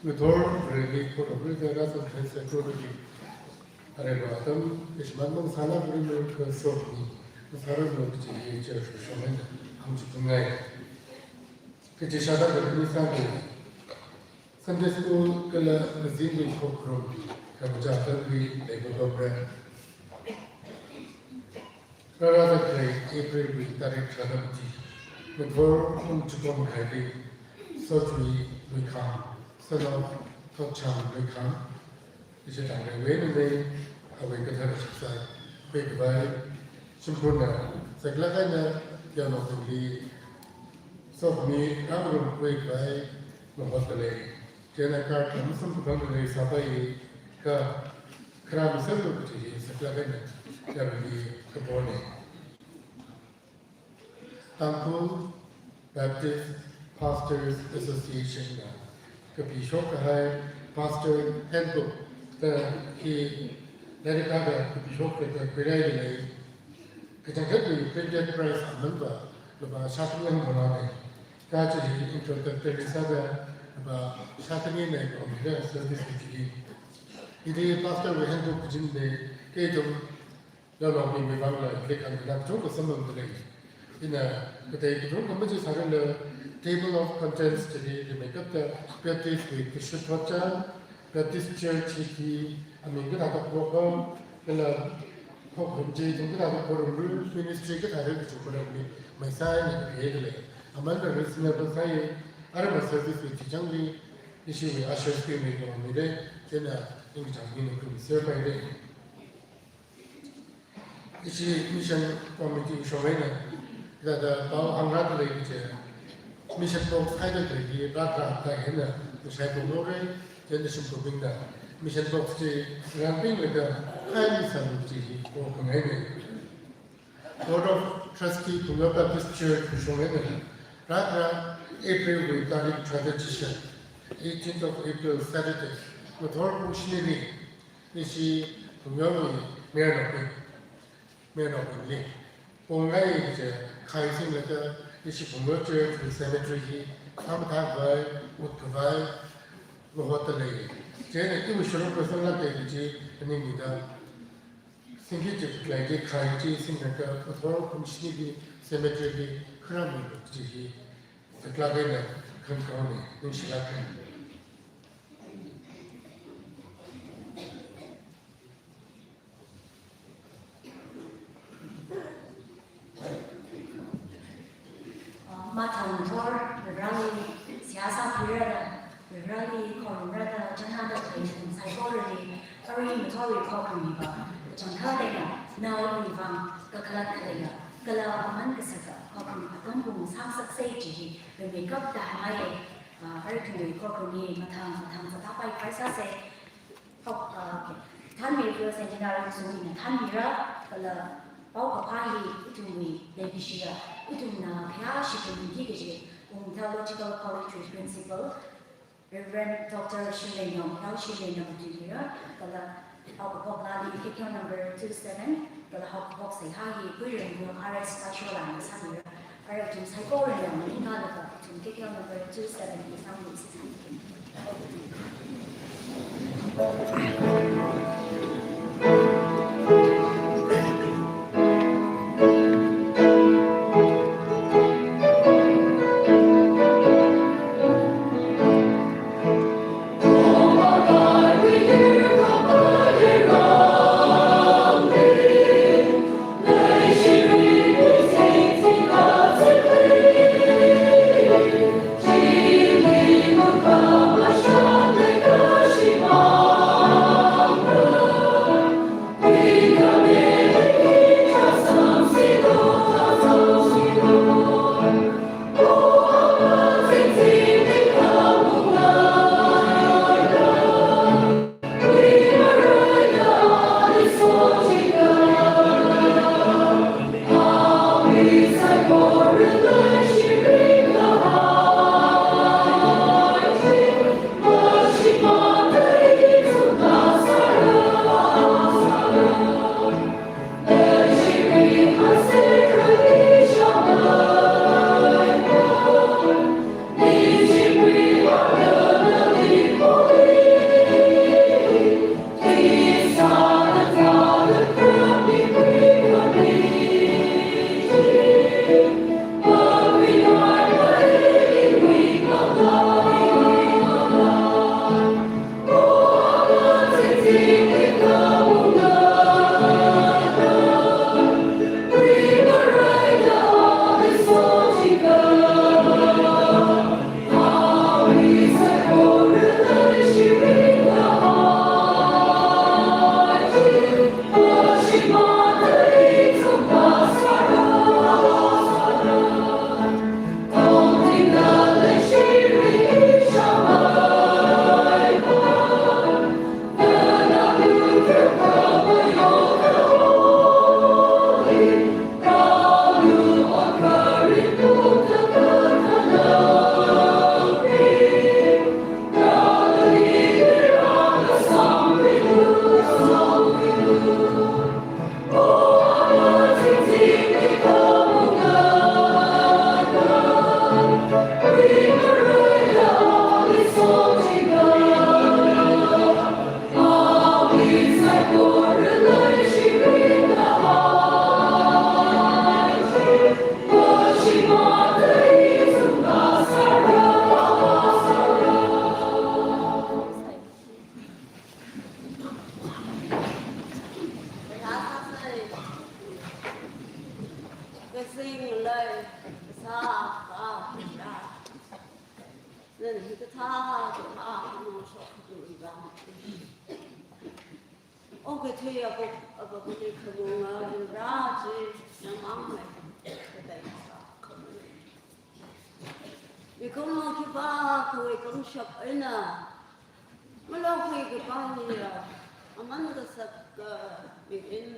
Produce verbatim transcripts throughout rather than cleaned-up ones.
Ngathor Vareli khorumli rāzangkahai saikorali aremma atam, ishman mang sāna kuri mung kasokni, masāra mung kaji hi church shonghaina hāngchiphungngai. Kaji shāda kani sāki, Sunday school kala ngazin wui khokharum, kamacha atamli leipapamra. Rārāda khalei April wui tarik tharāda mati, Ngathor Ungchukon Khaili, Sotwui Luikhang, son of Thotchang Luikhang, ishi Tangreiwui eina lei, awui kathara shakzat khuikhavai shimkhurna, saklāk eina yaonokbingli sokhami rāngarum khuikhavai mahotda lei. Chieina kar khamasum kaphang leisāpai ka, kharā miserlu kaji hi saklāk eina yarui kapona. Tangkhul Baptist Pastors Association na kapishok kahai Pastor Handbook da hi lairik akha kapishok kahai khuirāi lei. Kachangkhatwui printed price amanva lupā shākhani hangmana lei. Kachi hi introductory sāda lupā shākhanina khuimira service kaji hi. Hili Pastor wui handbook kajina lei, kei ithum yaonokbingwui vangla leikhan khanā kachungkha samphangda lei. Ina katei kachungkha machi sārala table of contents chili rimeikapta Baptist wui kashut thotchan, Baptist Church hi aming kathāda khokham, kala khokharum chi ithum kathāda khorumra, ministry kathāda kachungkha ramli maisai na kaphida lei. Amanla reasonable sāi, aremma service wui chichangli, ishiwui ushers bingli khuimira, chieina ningkachāng bingna khuimiserpaira. Ishi mission committee shong eina, hithāda pao hāngrāda lei kaje, mission box haida lei hi rākahai eina, kashai ponglo re, chieina shimkhurbingna mission box chi ngarānbingli da, hai mission chi hi khokhangaina. Board of Trustee Phungyo Baptist Church Khushong eina, rāra April wui tarik tharāda chishan, eighteenth of April, Saturday, ngathor pung shinili, ishi Phungyowui mayarnaobing, mayarnaobingli pongai kaje khaisinglaga, ishi Phungyo Church wui cemetery hi sāmathākhavai, utkhavai, mahotda lei. Chieina iwui sharuk kazanglāka kaji phaningmida, singki chikleiki khai chi singlaga ngathor pung shinili cemetery li kharar milu kaji hi, taklak eina khangakhao ni, ningshilāka. Mathang thor, Vareli seihā sāphirada, Vareli khorumrada, chānhāda khalei ithum saikorali, arui ngathorwui khokharum hiva, kachangkhat eina nawui vang kakhalat khaleiya, kala aman kasaka khokharum atam pung sāngasaksa kaji hi, rimeikapta hāngngaiya. Ah, arui ithumwui khokharum hi mathang mathang sāda paipai sāsa. Hok, ah, okay. Thānmirava Saint Tina Ramsung ina thānmira, kala paokaphā hi ithumwui leikashiya, ithumna khayāshi phaningki kaji, Ung Theological College wui Principal, Reverend Doctor Shilei Nyong, L. Shilei Nyong tuimira, kala haokaphok lali khikyo number two seven, kala haokaphok seihā hi Kuiramlu R S Kashola na sāmira. Arui ithum saikorana maningakha ithum khikyo number two seven hi sāmi. Okathui aba, aba kuni khamunga rā chi namang mai. Katai sa khamunga. Mikummo khipākhawui khamashap eina malokhui kapai hiya, aman kasak ka mirin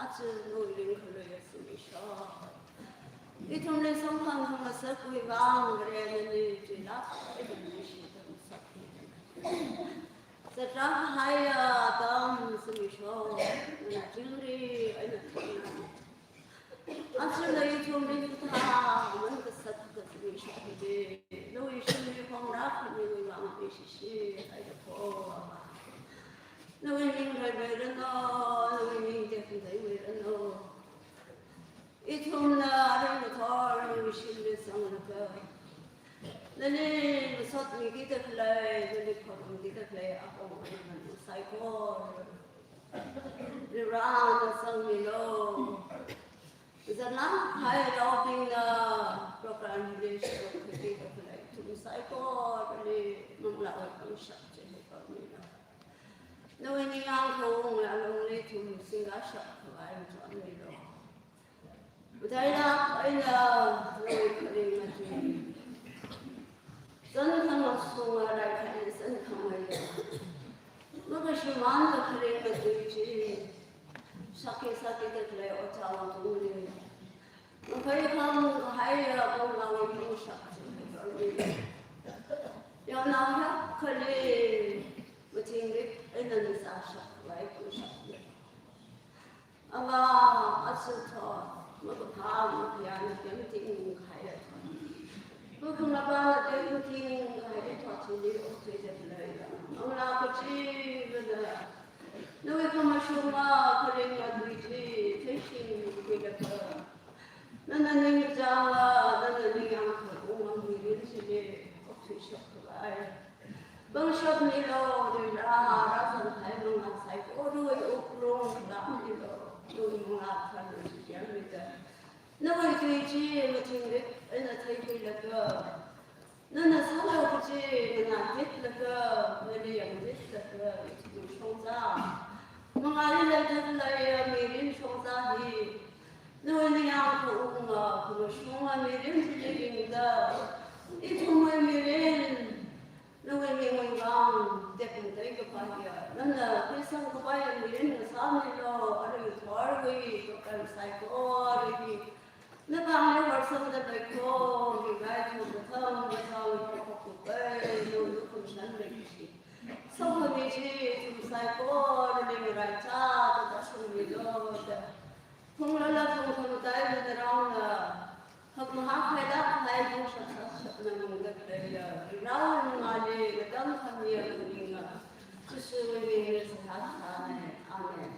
Aja nawui ringkhalui zimiksho. Ithumli samphang khangasakwui vang Vare nali tuilāk eina ningshida masot. Zatrā kahaiya atam zimiksho, nana chingri eina thangna. Aja ithumli hithāda kasā kazimiksho hili, nawui shimli hongra khamiwui vang ningshishi haira kho. Nawui ming rai rai ranu, nawui ming tekhamatei rai ranu. Ithumna arui ngathor nawui shimli zanglaga, nali masotmiki da khalei, nali khorumki da khalei apong aman saikora Varena sangmilu. Zanlāk kahai raobingna program hili shokhuiki da khalei ithum saikorali manglāwui pangshap chi haikamilu. Nawui ningyāng khaung alungli ithum singkashap khavai machonmilu. Matailāk eina nawui kharing atui, zan khangasunga rai khalei zan khamei, makashimānla kharing atui chi shākhi sāki da khalei ojā tungli, maphei khangahaiya manglāwui pangshap chi haikamilu. Yaonao hiyākhali mathingrik eina nizāshap khavai pangshapli, Avā, aja thot makaphā makhayāna temting kahaiya thot, makhangapāna temting kahaiya thot chili okthuida khalei manglā kachivana, nawui khamashunga kharing atui chi theishingkhuilaga, nana ningchānga, nana ningyāng khaunga mirin chili okthuishap khavai pangshapmilu. Ringra rāzang kahai manglā saikorawui wuklung khuilakhamilu. Nawui manglā tharan shichyāmida, nawui tui chi mathingrik eina theikhuilaga, nana sālu kaji nganākhuilaga, nali yangkhuilaga, ithum shongza mangāli leida khaleiya mirin shongza hi nawui ningyāng khaunga khamashunga mirin chili ringda, ithumwui mirin nawui mingwui vang tekhamatei kapaiya, nana khuisang kapaiya mirin ngasāmilu. Arui ngathorwui program saikora hi navangli horsangda leikho, ringai thum kathang kasāwui pokhupai, nawui lukhamashan leishi sokhami chi ithum saikorali ngaraichāda tāshungmilu da, phunglala phungkhamataiya naranla, hakmahā khailāk kahai pangshap sāshapna mangda khaleiya Varewui mangāli ngatangkhamiya kharinga Jishuwui mingli seihā sāna. Amen.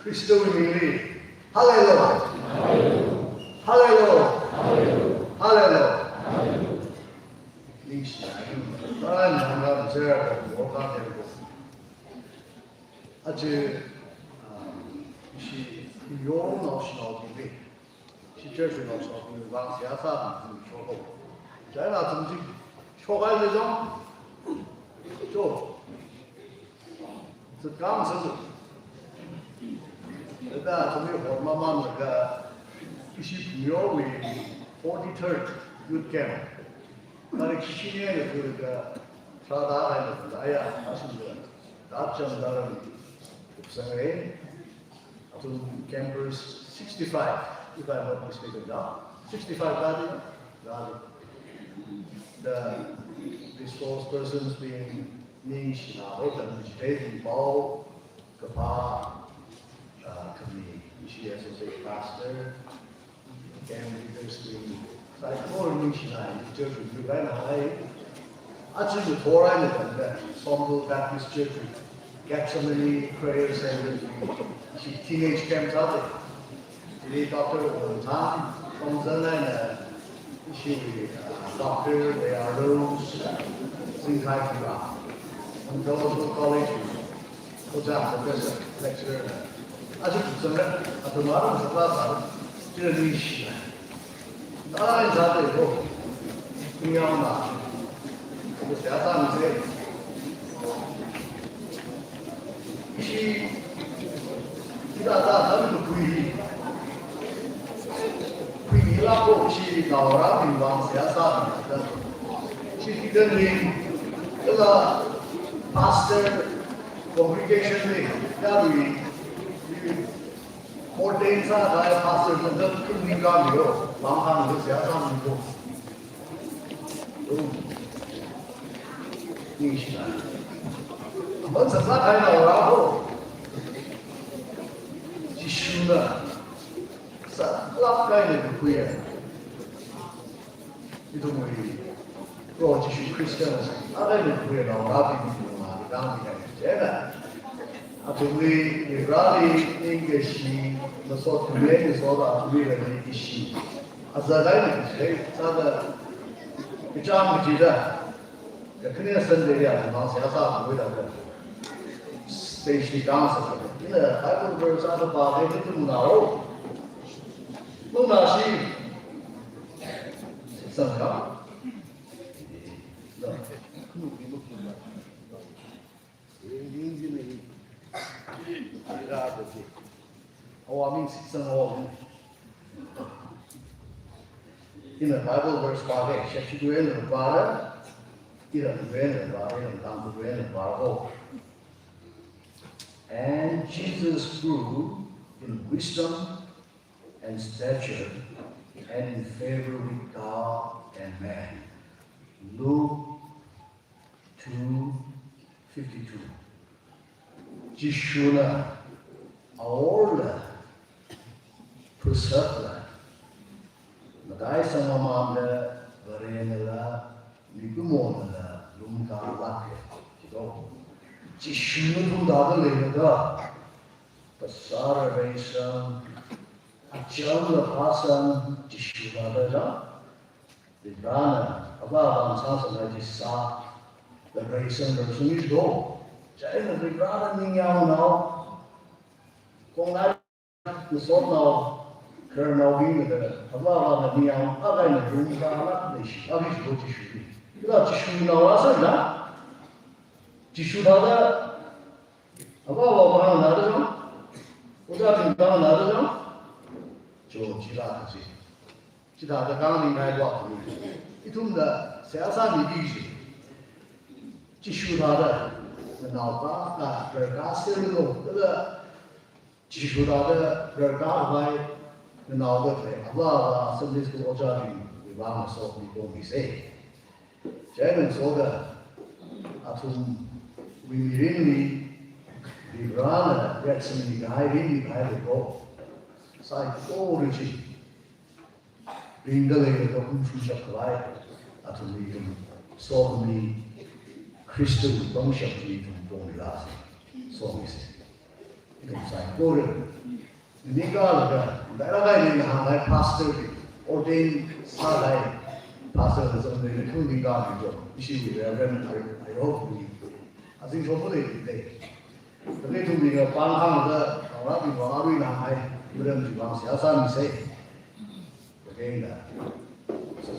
Khristawui mingli. Hallelujah. Hallelujah. Hallelujah. Ningshi, ai, ai, nang nang share ko, ko ka ke ko. Aja, ah, ishi, iyonaoshinaobingli, ishi church naoshinaobingli vang seihā sāda zimiksho ko. Chieina zimiksho khalei zang. Cho. Zatkhangasalu. Laga athumli hormamānlaga, ishi Phungyowui forty-third Youth Camp, tarik shini eina thuilaga tharāda eina thuilaga, aya, ashungda, dachang daram, kupsangre. Athum campers sixty-five, if I'm not mistaken, yeah? Sixty-five, rāda, rāda. The resource persons bing ningshina, hoda ningshibing pao kaphā, uh, khami, ishi associate pastor, camp leaders bing, saikora ningshina, church bing, right now, I, aja ngathor eina tangda, Somdal Baptist Church, Gethsemane Prayer Center, ishi teenage camp sāda. Chili Doctor Wong Thang, Thongzan eina, ishi, uh, Doctor Lea Rose, Singkhai Kira, Theological College, ojā, professor, lecturer, aja kupsangre, athum aram sāda sāda, chili ningshina. Ai, zāda ko. Ningyāngna. Ko seihā sāmisa. Ishi, ithāda sāmi kui hi. Kala ko chi naorabing vang seihā sāda. Chi deaconli, kala pastor, congregationli, yarui, ordain sākahai pastor nangda khaning kamiyo, vang hāngda seihā sāmilu. Ningshina. Aman sāsā kahai naora ko. Jishuna. Sālāk kahai eina kakhuiya. Ithumwui Proho Jishu Khristana sālāk kahai eina kakhuiya naorabing ithumna dangmi hai. Chieina athumli, Vareli ningkashi, masot khami, masot athumli rāni ishi. Aja kahai eina kashi, sāda, kachām kachida. Kakhane Sunday ya, mang seihā sākhuida ka. Stage li kang sāda. Ina Bible verse sāda pāda ithumna o. Nungnāshi. Sāngka. Awa ming sitsang awa ming. Ina Bible verse pāda, shepshi tuela pāda, ira tuela pāda, ira tang tuela pāda. And Jesus grew in wisdom and stature and in favor with God and man. Luke two fifty-two. Jishuna aorla, phasakla, mataisangmamānla, Varelila, mikumonla, lumkalāka. Jishu thumda da leilada, phasāla reisang, achamla phāsang, Jishu thāda da. Varena, avāvang sāsāla jisā, la reisang reisang ishi do. Chieina Varena ningyāngnao, kongnai masotnao, khararnaobingna da, avāvangna ningyāng, akha eina lumkalāk leishi, akha ishi do Jishu. Kala Jishu naorā sāda, Jishu thāda, avāvang hāngda da jang, ojābing hāngda da jang, jo chila kaji. Chithāda khaningkahai vākmi. Ithumna seihā sāmiki kaji. Jishu thāda, nanaoka, na, rarka sālu, kala Jishu thāda, rarkahai, nanaoda khalei, avāva, Sunday school ojābing, ivāng masot mikho misa. Chieina soda, athumwui mirinli, Varena reisangmikahai, ringmikahai leiko. Saikora chi. Ringda leida kakum shumshap khavai, athumli ithum, sokhami, Khristawui pangshap chi ithum pongmila, somisa. Ithum saikora. Ningkalaga, daira kai ning hānghai pastor, ordain sāhai pastor na zangda ithum ningkalaga, ishi Reverend Ai-, Airobi. Azing shomo lei lei. Kami ithumli kapang hāngda, naorabing vang aruina hai, Reverend bing vang seihā sāmisa. Again, uh, so,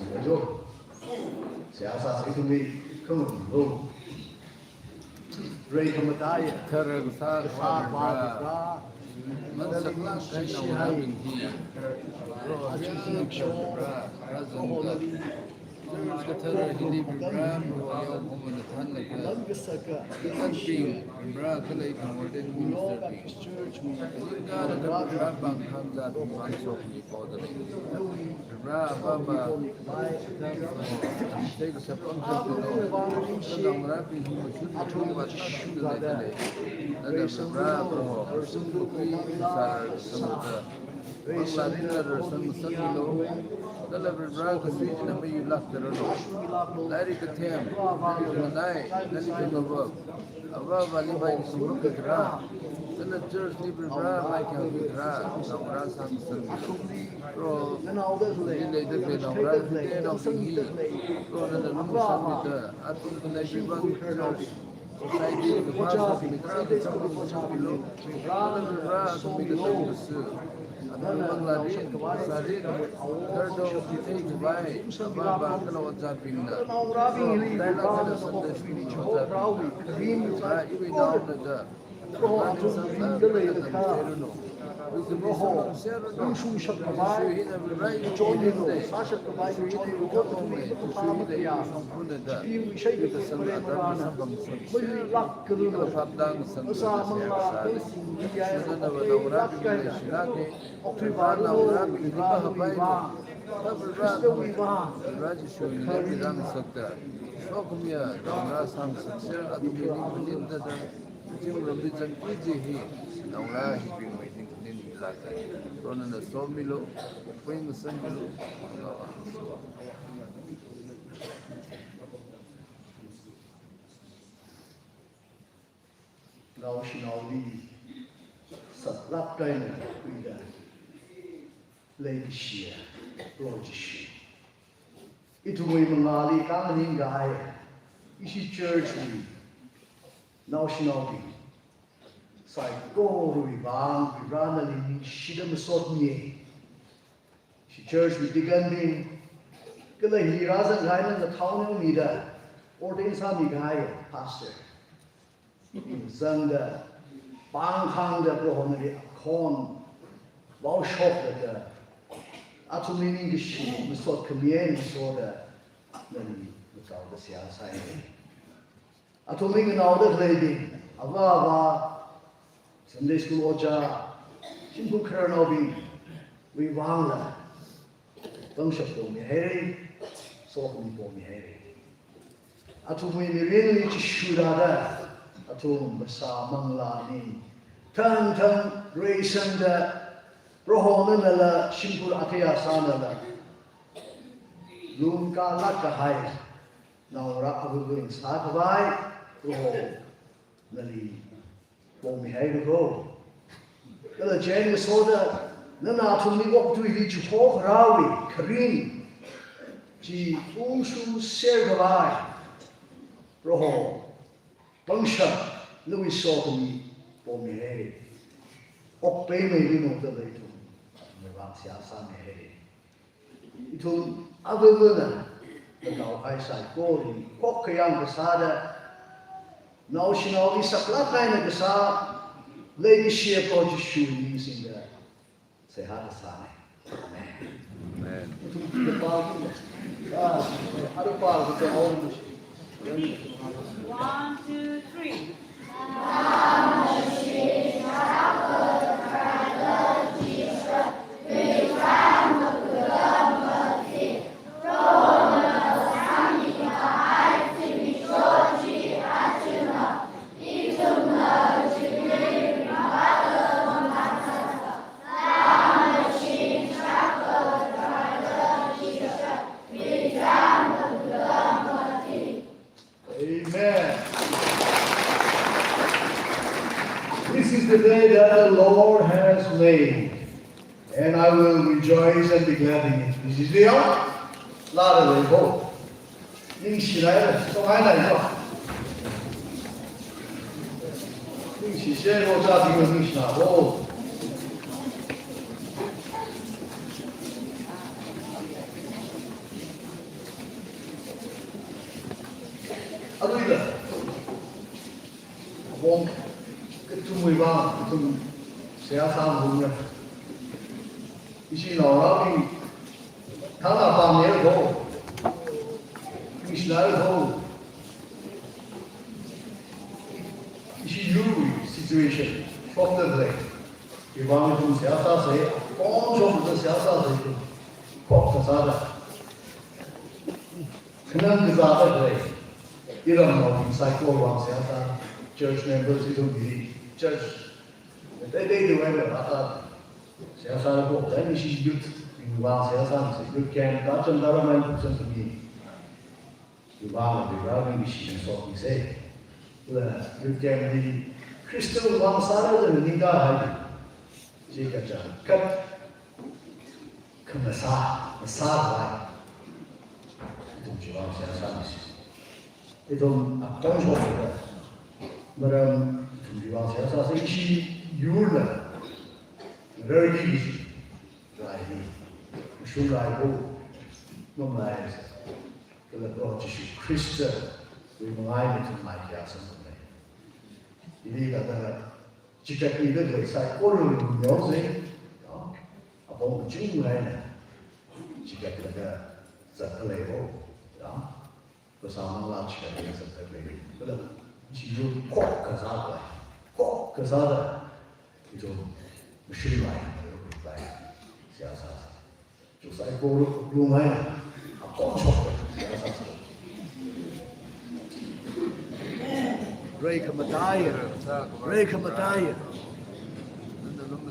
seihā sāsa ithumli, come on, go. Rei khamataiya. Thara kasā kasā Vare. Mansaklāk kahai naorabing hi. Proho Jishu Vare, Vare zangda. Kathara hili Vare, Proho yaophokhana thanlaga. Katharbing, Vare khalei ordained ministerbing. Ningkalaga Vare pāng khangatha pāng shokmi kahoda lei. Vare avāva, seihā kasā pāng shokmi kahoda lei. Naorabing hi mashun mashun vāshungda leida lei. Nana Vare Proho, sāra samada. Manglā ringlā rāsang sangmilu, kala Vare kasui china mayuilākta ranu. Lairik kathem, nali khanganai, nali khangavak, avāvali maishimang kakharā, kala church li Vare maikhyang kakharā, naorā sāsang sangmilu. Proho, nali leida khalei naorā, khangatei naobing hi, Proho nana lungsangmida, athum khanai bing vang church, society kaphā sākmi kharā kachungkha sāmilu. Kala Vare athumwui kasā kasā, athumwui manglā rin, sārin, thardo, theikhavai, avāva kala ojābingna. Taila kala Sunday school ojābingna. Vare iwui naona da. Vare ningsang sāda tamchitheiranu. Proho, ningshungshap khavai, chonilo, sāshap khavai, chonilo, kho kathumwui kaphā makayā, chipeewui ishei kathum Varena, muiluilāk khalalo, kasā manglā, kaising miyai, okthui lāk kahaina, okthuiva Proho, Varewui vang, Khristawui vang, kharing. Sokhamiya naongarā sāngasakser, athumwui ningkhanin thāda, chingramli zangki kaji hi, naongarā hibingwui ningkhanin lāka. Proho nana somilu, pui ngasangmilu, naongarā. Naoshinaoli saklāk eina khuida leikashiya Proho Jishu, ithumwui mangāli kānganing kahai ishi church wui naoshinaobing saikorawui vang Varena nali ningshida masotmiya. Ishi church wui deacon bing, kala hi rāzang kahaina ngathao neomida ordain sāmi kahai pastor zangda, pāngkhangda Proho nali akhon vaoshokda, athumli ningkashi masot khami eina ngasoda nali mataoda seihā sāya. Athumli nganaoda khaleibing, ava ava, Sunday school ojā, shimkhur khararnaobingwui vangla pangshap pomihaira, sokhami pomihaira. Athumwui mirinli Jishu rāda, athum kasā manglāli thangthang reisangda, Proho nanala shimkhur athei sānala lungkalāk kahai naongarā avāva̱ sākhavai Proho nali pomihaira kho. Kala chieina ngasoda nana athumli okathuili chihokharāwui kharing chi ungshungser khavai Proho, pangshap nawui sokhami pomihaira. Okpaimeili mongda leithum, nawui vang seihā sāmihaira. Ithum avāva̱na, nanaopai saikora khokkha yang kasāda, naoshinaoli saklāk eina kasā leikashiya Proho Jishu ningsingda seihā kasāna. Amen. Amen. Ithum kipā kina. Ah, arupā kachang aum. One, two, three. Amen. This is the day that the Lord has made, and I will rejoice and be glad in it. This is the hour. Lada lei ho. Ningshilāka, songailāka. Ningshise ro, ojābing ningshilāka. Aruila, apong kathumwui vang, kathum seihā sāngarumna. Ishi naongarābing thangda pāngmihaira kho, ningshilāka kho. Ishi yurwui situation shokda khalei, iwui vang ithum seihā sāsa, apong shokda seihā sāsa, khokha sāda. Khanang kazāda khalei iramnaobing saikora vang seihā sā, church members ithumwui church, teitei tuwai la rāta seihā sāra kho, then ishi youth bing vang seihā sāsa, youth camp, kachang karamai puksan sami. Iwui vang la Varena ningshina sokmisa. La youth camp li Christian vang sāra da ningkahai. Chi kachangkhat khangasā, ngasākhavai ithum chiwui vang seihā sāmisa. Ithum apong shokda, maram ithum chiwui vang seihā sāsa, ishi yurla rarki raili, shunglai kho, ngamlaisa. Kala Proho Jishu Khristawui mangāli ithum maikasang ngai. Ili kata, chikatli da khalei saikora ningneosa, Hong ching ngai na. Chikatlaga zatkhalei ho. Ya. Kasā manglā chikatlaga zatkhalei. Kala, ishi yur khok kazāda. Khok kazāda. Ito, machine lai, lai. Siyasa. Ito saikora lungai na. Akon shok. Siyasa. Rei khamataiya, rei khamataiya.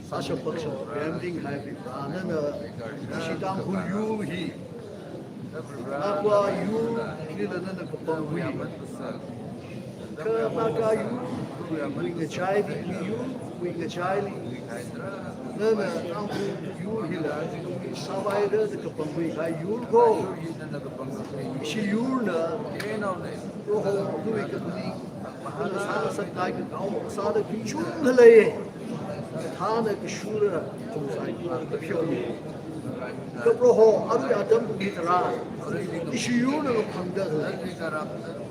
Sāshap pākshap, pemting hai pi, nana, ishi Tangkhul yur hi. Naga yur, hila nana kapangwui. Kha Naga yur, wui ngachaili, yur, wui ngachaili. Nana, Tangkhul yur hila, sāvaida kapangwui kahai yur ko. Ishi yurna, Proho, nawui kaphaning, nana sāngasak kahai kakao, sāda kachungkha lei. Kathāna kashura, ithum saikora kapheomi. Kha Proho, arui atam hi tharan, ishi yurna ngaphangda lei.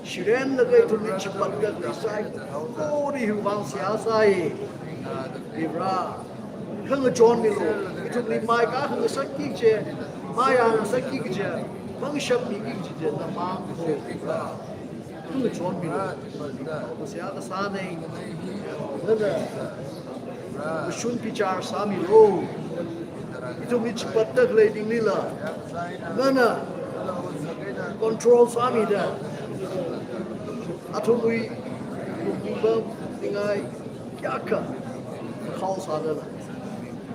Shirenlaga ithumli chipatda lei, saikora hiwui vang seihā sāi. Ivra, khangachon milo, ithumli mai kakhangasakki kaje, mai yangasakki kaje, pangshap miki kaje, namang ko, Ivra. Khangachon milo, seihā kasā nei, nana, kashun bichar sāmilo. Ithumli chipatda khaleibinglila, nana, control sāmida. Athumwui, bam, ningai, kayākha, khao sādala.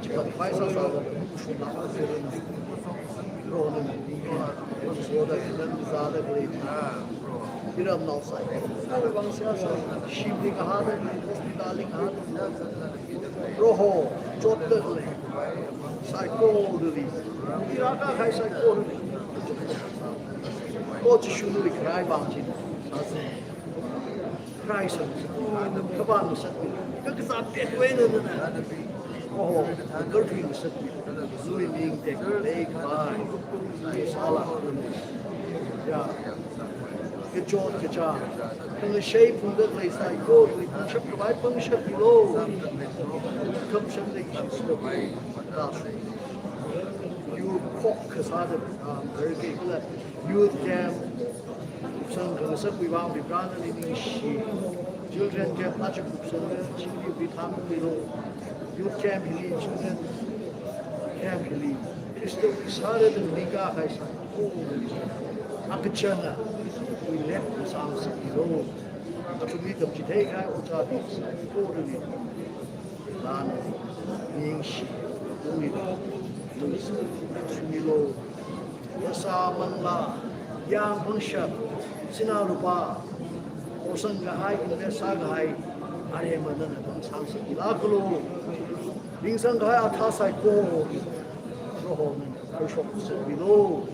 Chipat khavai sāsāla, shunla, Proho nana, soda, nana zāda khalei. Iramnao sai. Kala vang seihā sā, shimli kahāda, hospitalli kahāda. Proho, chotda khalei. Saikorali. Ira kahai saikorali. Ko Jishu nawui kharai vang chi. Sāsi. Christ, kapā ngasakmi, kakazā pet wena nana. Oho, karthui ngasakmi, nawui ming tekleikhavai. Sāla. Ya. Kachot kachā. Khangashei phungda khalei saikora, pangshap khavai pangshap milo. Khamsham da ishi sāda. Yur khok kasāda, um, very good. Youth camp. Kupsang khangasakwui vang Ivra nali ningshi. Children camp aja kupsang chili vithang milo. Youth camp hili, children camp hili. Khristawui sāda ningkahai sā. Oh, akachanga. Wui lep kasang sāmilo. Athumli tamchithei kahai ojābing saikorali. Lan, ningshi, ungit, ningshi, sumilo. Yasā manglā, yang pangshap, sinā lupā, kosang kahai, invest sākahai, aremma nana pangshap sākilāklo. Lingsang kahai athā saikora, Proho nana kharshok sāmilo.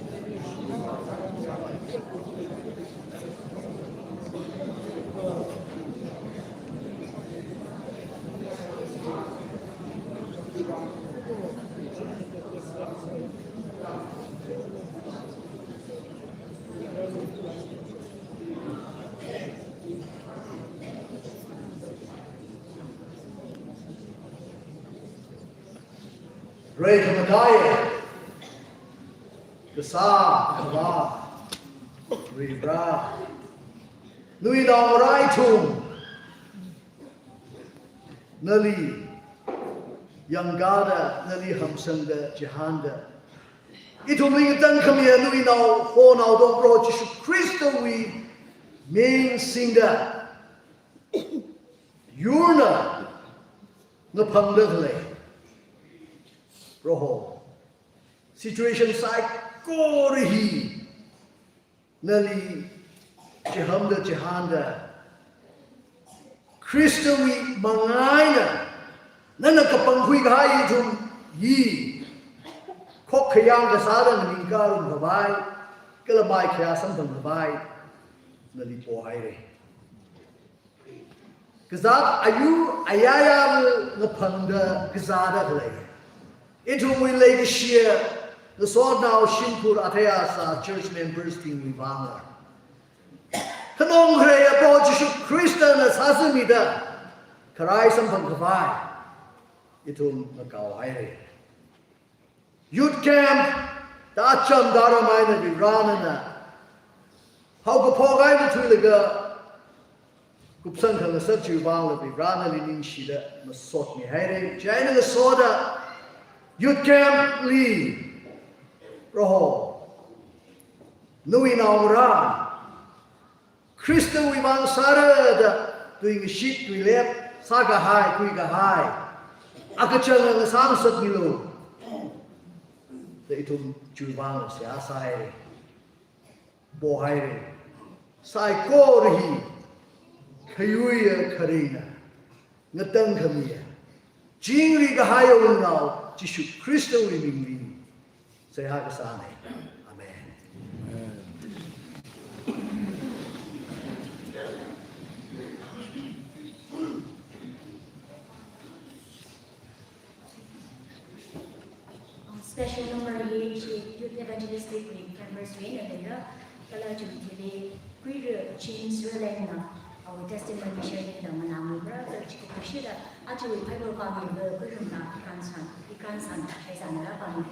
Rei khamataiya, kasā, kavā, Ivra, nawui naongarā ithum, nali yangkāda, nali hamsangda, chihānda, ithumli ngatangkhamiya nawui nao, honao dong Proho Jishu Khristawui ming singda, yurna ngaphangda khalei. Proho, situation saikora hi nali chihamda chihānda, Khristawui manga eina nana kapangkhui kahai ithum hi khok khayang kasāda nganingkarum khavai, kala mai khayā samphang khavai, nali pohaira. Kazāt ayur ayāyāli ngaphangda kazāda khalei. Ithumwui leikashiya ngasotnao shimkhur athei asā church members bingwui vangla, khanong khaleiya Proho Jishu Khristana sāzangmida kharai samphang khavai ithum ngakaohaira. Youth camp da chāmda rāmei eina Varivarā nana haokaphok eina thuilaga kupsang khangasak chiwui vangla Varivarā nali ningshida masotmihaira. Chieina ngasoda youth camp li Proho, nawui naongarā Khristawui vang sāra da tuingashit tuilep sākahai, khuikahai, akachang ngasāngasakmilu da ithum chiwui vang seihā sāhaira, pohaira. Saikora hi khayuiya kharingna ngatangkhamiya chingri kahai Awungnao Jishu Khristawui mingli seihā kasāna. Amen. Special number hi ishi Youth Evangelistic Wing members wui eina leira, kala chili Kuira James Relengna awui testimony share mida manamibra, kala chikathā shida aja Bible pāmiva Kuirumna Ikansan, Ikansan Kaisana rāpāmi.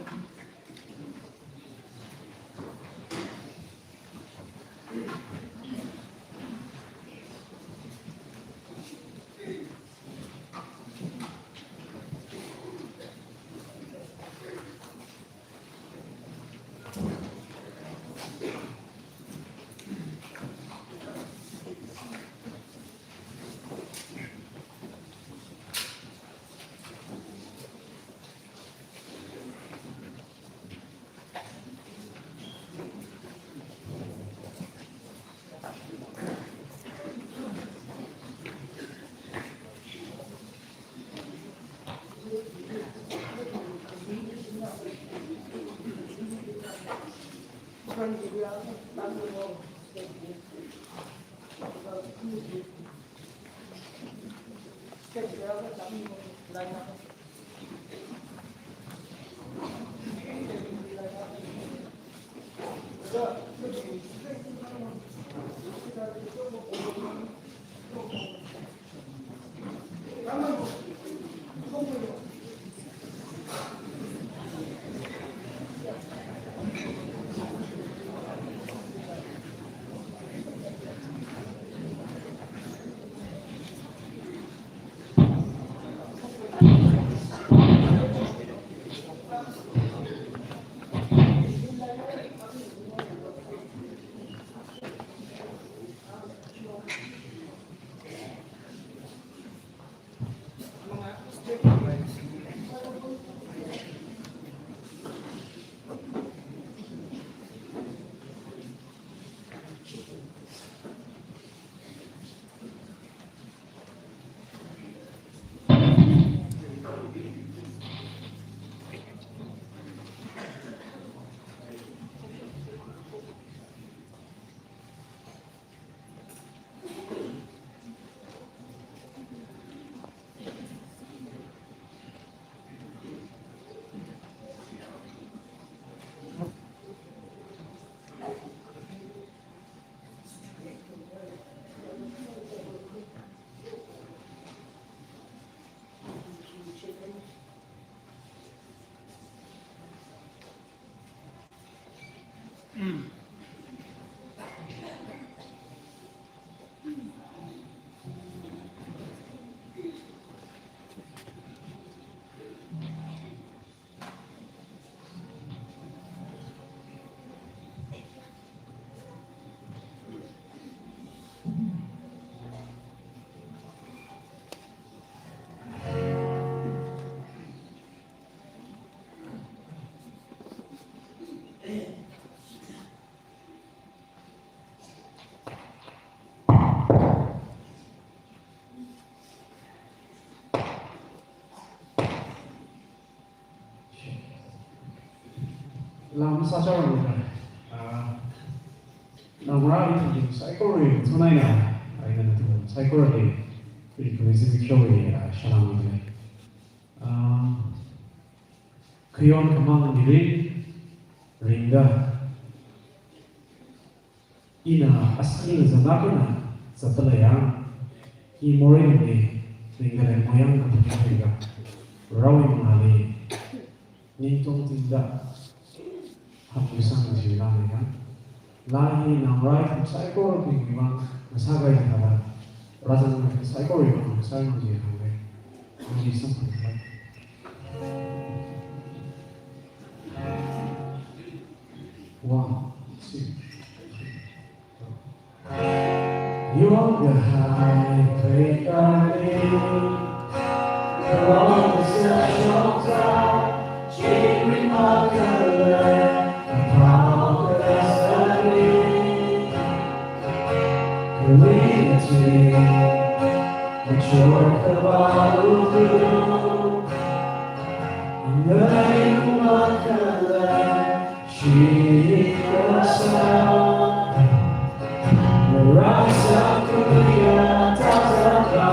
Lam sāchao rang, ah, naongarā ithum saikora, chunai na, ai na nathum saikora de, ithum isi mikshowui, ah, shalang de. Ah, khayon khamang mirin, ringda, ina aski na zana kuna zatda lei yang, i morei ni ringda lei mo yang kathum ringda. Rawi mangāli ningtong tingda hapkasang kaji laa leiya. Laa hi ngarāi saikorawui vang ngasākahai thāda, rāzangkahai saikorawui vang ngasāngai kaji hāngngai. Ningkashi samphanglu. One, two, three, four. Yongkahai pheikali, khararchan shongza, chingri makhalei, phākasani. Kharinati, machor khavā utu, ngai makhalei, shikasā. Rāsākhuiya tazapa.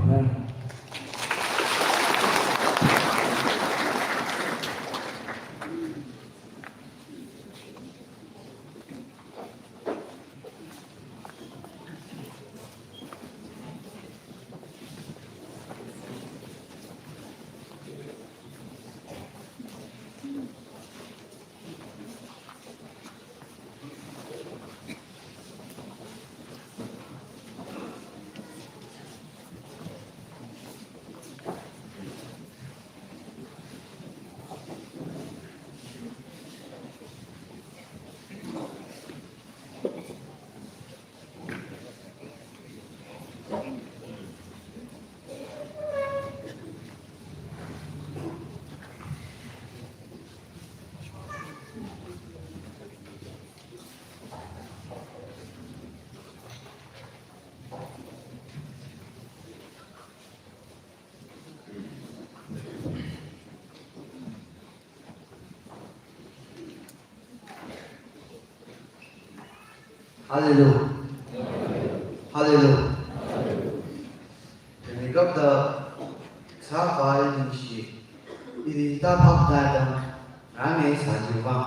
Amen. Hallelujah. Hallelujah. Ringmeikapta sākhavai ningshi, ili hithā phaptāda rāmi sāchiva.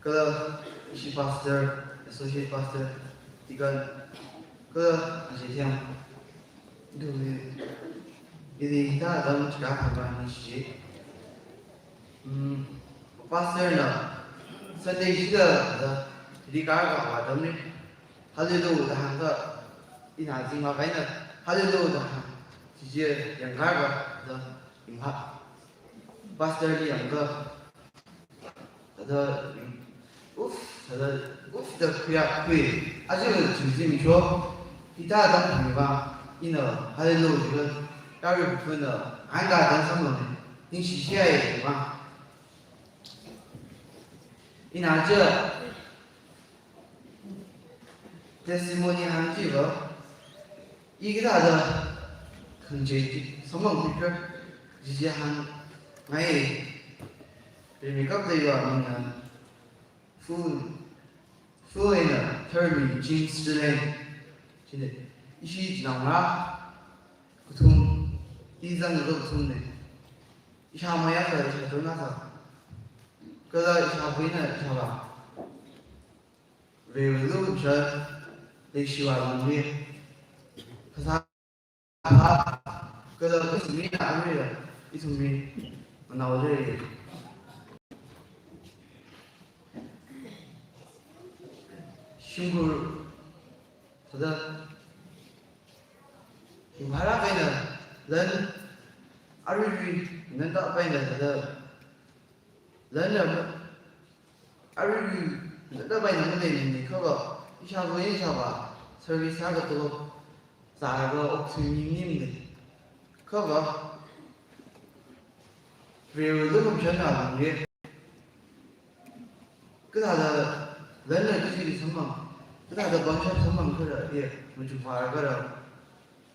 Kala ishi pastor, associate pastor, deacon, kala ashi thang. Dui, ili hithā atam chikha phaptāmi ningshi. Hmm, pastor na Sunday shida da, hili karkava atamli, Hallelujah da hāngda, ina zingmakahaina, Hallelujah da hāng, chichi yangkarkada, imha. Pastor li yangda, thāda, uff, thāda, uff da khuiya khui. Aja chingzim cho, hithā atam thangva, ina Hallelujah da, kari bukuna, anga da samlone, ningshi shai ma. Ina aja testimony hāngchiva, i kathāda khangachei samphang khuikha, chichi hāngngai. Ringmeikapta iwui mingna full, full eina tharmi James Chileng. Chine, ishi chinaongarā kathum, i zangda kathumne. Ishāmei akha, ishātungna akha. Kala ishāvā eina ishāvā. Vare lukhamashan, leishiwui lungli. Phasā phā, kala kasā mina aruila, ithumwui manao lei. Shimkhur, thāda, ringphālāk eina, lan, aruirui, ngantapai eina, thāda, lan, lan, aruirui, ngantapai eina, maleimane kava, ishāvā, ishāvā, service sālaga tolop zālaga okthui ningning lei. Kava, Varewui lukhamashan alungli. Kathāda lanla kachili samphang, kathāda pangshap samphang khala, i machuk vāra khala,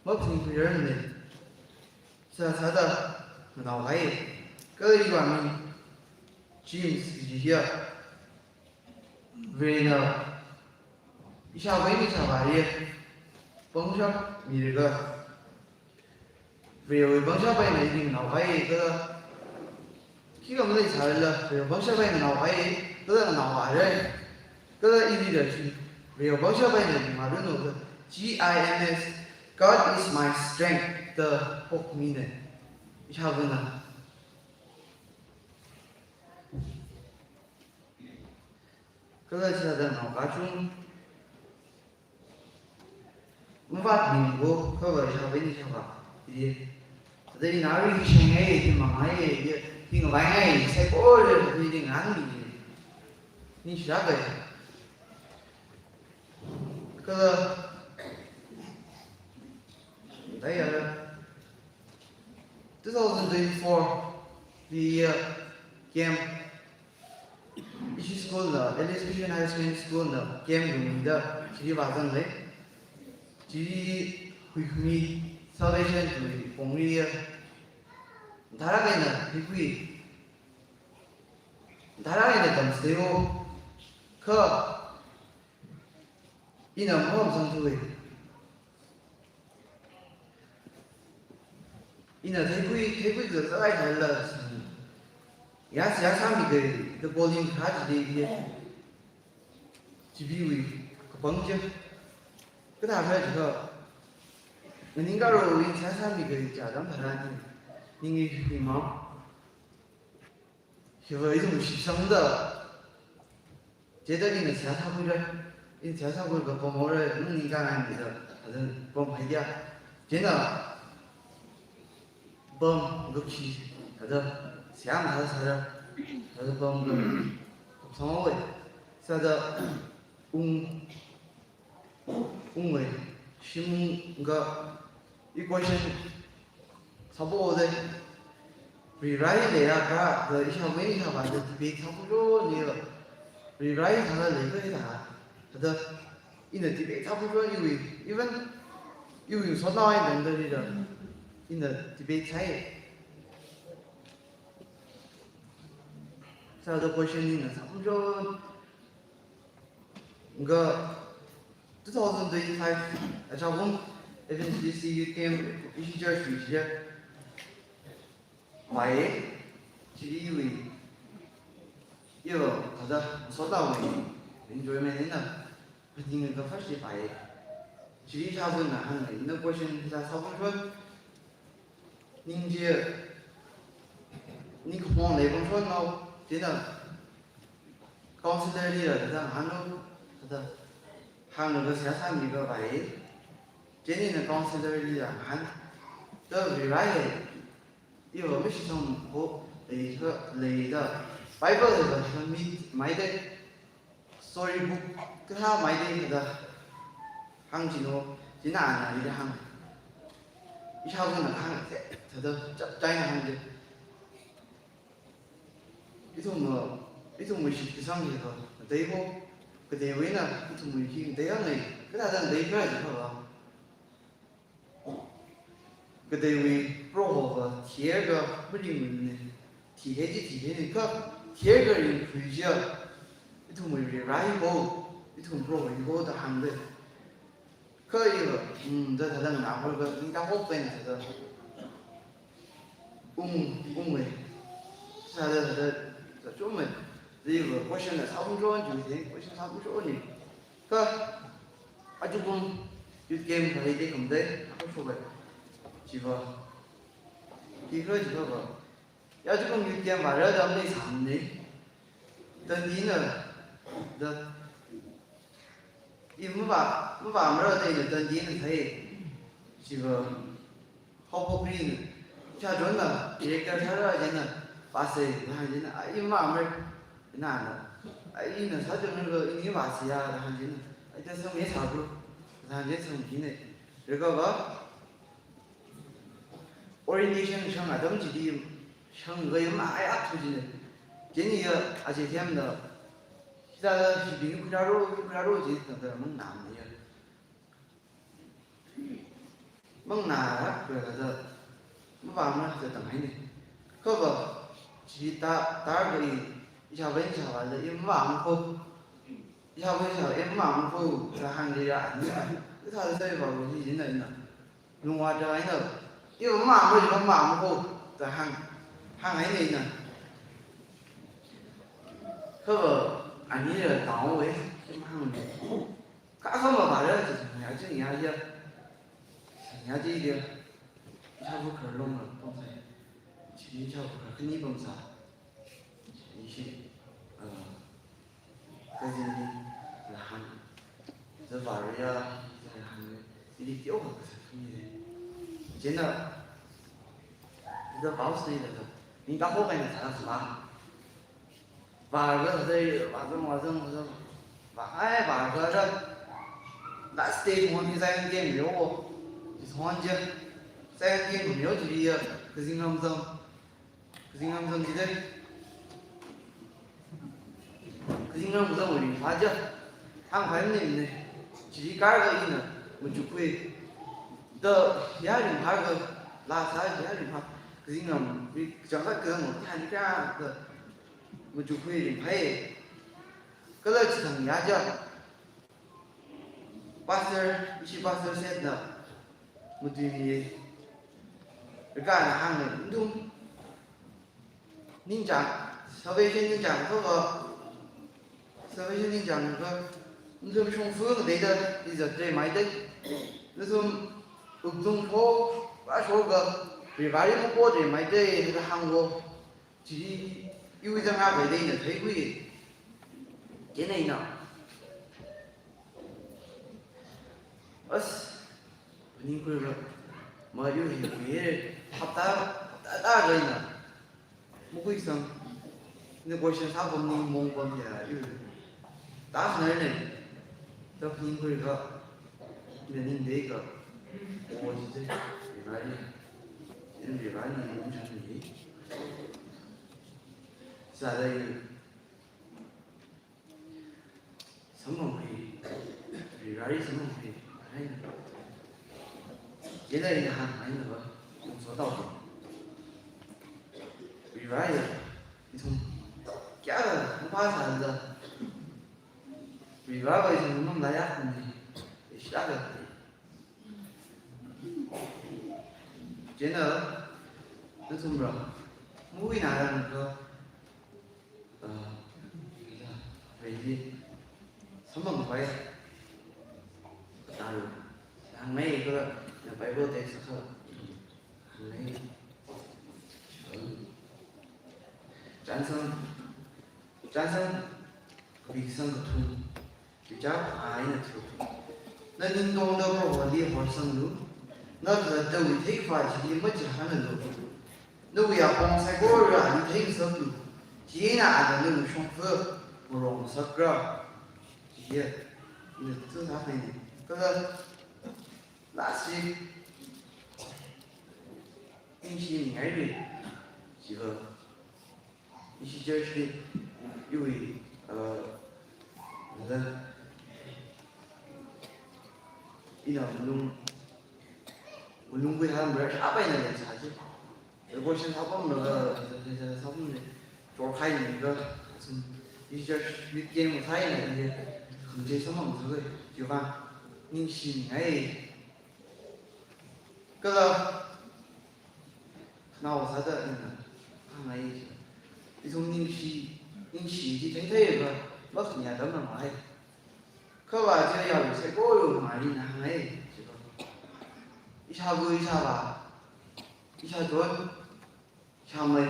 maphaningkhuirarmane. Sāsāda nganaokahai, kala iwui ming James kaji hiya. Varena ishāvā eina ishāvāli pangshap milaga, Varewui pangshap eina ili nganaokahai kala, khikha maleisālala, Varewui pangshap eina nganaokahai kala nganaovāra. Kala ilila chi, Varewui pangshap eina ringvāranu kha, G I M S, God is my strength, da phokmine. Ishāvāna. Kala chithāda nganaokachung mavātmiko, kava ishāvā eina ishāvā, i, thāda ina arui hi shengai, hi mangai, hi, hi ngavaingai, saikora, hi ngahānmi. Ningshilāka. Kala, thāda ya, two thousand twenty-four li, uh, camp, ishi school na, L S Christian Higher Secondary School na camp nganingda, chili vāzanglei. Chili huikhami, salvation wui pongli, uh, tharākha ina, huikhui. Tharākha ina tamsei o. Kha, ina mamsangthuwa. Ina theikhui, theikhui kazā zāhailala, ya, ya sāmikahai, the bowling kha chili, ya. Chiwui kapang chi. Kathākha chiakha, nganingkaro ina seihā sāmikahai chi atam tharan, ning hi hima. Hiva ithum shitsangda, chithāda ina seihā sākhuira, ina seihā sākhuilaga pamhaora, nganingkāngaimida, adan pamhai dia. Chieina pamlakshi, thāda seihā masāsāla, thāda pamlakshi, kapsang haowa, sāda ung, ungwui shim unglaga equation sāphoda, Varewui leiya kha, da ishāvā eina ishāvā da debate sāphoda ni la. Varewui thāda leikhala da. Thāda ina debate sāphoda iwui, even iwui sotnao eina tangda ni da. Ina debate sāi. Sāda question ina sāphoda. Kha Two thousand twenty-five achakum F N C C Youth Camp ishi church wui chili vāya, chili wui iva thāda sotawui enjoyment eina phaninga first day vāya. Chili ishāvana hānga, ina question sā sāpamshon, ning chi, ning khamong leipamshon nao, chieina counselor lila thāda hānglu, thāda hānglaga seihā sāmiga vāya. Chieina ina counselor lila hāng, da Vareli, iva mashitsangkho leikha leida, Bible hiva shānmi maida, story book kathā maida thāda hāngchinu, chieina ana hithāda hāng. Ishāvana hāng, thāda chapchaina hāngda, ithum, ithumwui shitkasang hiva ngateiho, kateiwui eina ithumwui hi ngateihao, kathāda ngateihao jiakhava, kateiwui Prohova thihaiakha maringmana, thihai chi thihaina kha, thihaiakha ringkhui chiakha ithumwui Vare hiho, ithum Proho hiho da hāngda. Kha iva, mm, da thāda nganākhuilaga, ning kahok pen thāda ung, ungmei. Thāda, thāda, thāda chungmei. Da iva question la sāpamshon, chiwui theng question sāpamshonna. Kha achakum youth camp vāli te khamdai, akhashok vāi. Chiva, khikhala chiva va, ya achakum youth camp vāra da maleisāmana. Tandi na, da, i mavā, mavāmara da ina tandi na thai. Chiva, haophok ri na, chādonna, director sāra chieina, vāsa da hāng chieina, ai mavāmara, ina na, ai ina sāchonra, ini vāsa ya da hāng chieina, ai da sāmi sālu da hāng chieina sāmihai. Laga va, orientation shang atam chili shang gayam ai athu china. Chieina ya aje them da, hithāda shibing khuirālu, khuirālu chi thāda manganāmana ya. Manganālaga thāda mavāmara da tanghaina. Kha va, chi ta, ta ga i, ishāvā ishāvāla i mavāmakho. Ishāvā ishāvā i mavāmakho da hāngli ya, ani, kathāda sāi vālu hi chieina ina. Lungvāda eina, i mavāma, i mavāmakho da hāng, hānghaina ina. Kha va, anila tanghaowa, i mahāngmana. Kha akha mavāra chi, ya chi, ya ya. Ya chi ya. Ishāvā khararlong la pamsai. Chi ishāvā kharar khani pamsai. Ishi, ah, kazinli la hāng, za vāra ya, za la hāng, ili teokha kasā khani le. Chieina, za vāusa ila za, ning kahok eina sāsā la. Vāra za, vāzang, vāzang, vāzang. Vā, ai, vāra za. Last stage one hi Zion Camp yo. This one je. Zion Camp yo, chili ya, kazingram zang. Kazingram zang chida, kazingram zangwui ringphā chi hāngphāmana. Chili kālaga ina machukkhui. Da ya ringphālaga, la sā ya ringphā. Kazingram ri kachangkhat kazang thān kya da machukkhui ringphāya. Kala chithang ya chi, pastor, ishi pastor setna matuimi rikana hānga, nathum ningchāng, salvation ningchāng kha va, salvation ningchāng kha, nathum shongfa ngateida, iza tre maida, nathum uktung pho, va shoka, Vareli mapo tre maida da hāngwo. Chi iwui zanga kaida ina theikhui. Chieina ina, as, phaningkhuilaga, ma iwui hi khuiya, hapta, hapta ta ga ina makhuisang. Ina question sāpam ning mongpam ya iwui. Ta sāna ne, ta phaningkhuilaga, ina ningda ka, o chi chi, Vareli, ina Vareli ina ningchān ni. Sāda i, samphangkhui, Vareli samphangkhui, hai na. Chieina ina hānghaina va, ungso tao. Vareli, ithum, kya, ungpa sāda. Vareli va ithum mamlaya kuni. Chāka. Chieina, nathumla, muina rānga, ah, ready. Samphangpai. Taro. Hāngmei kala, na Bible text akha. Hāngmei. Chānsang, chānsang, kapi kasang kathum. Chichā phāna thu. Na ningtongda Proholi horsanglu. Na khalattawui theikhavā chili machihānlu. Nawui apong saikora ali theingasaklu. Chieina ana nawui shongfa marongngasakra. Chiya, ina thusāhaina. Kala last week, ningshimingaili. Chiva. Ishi church li, iwui, uh, the, ina malung, malung kui ham brush apa ina yang saji. Devotion hapam laga, hapam le, chorkhai ni ga, sum, ishi church meeting masai na ni, khamje samang sagai, jiva, ningshingai. Kala, khanao sāda ina hāngai chi. Ithum ningshi, ningshi chi theitheiva, makhanya dam na mai. Kha va chi ya wi saikora mari na hāngai chi va. Ishāva, ishāvā, ishāchon, ishāmei.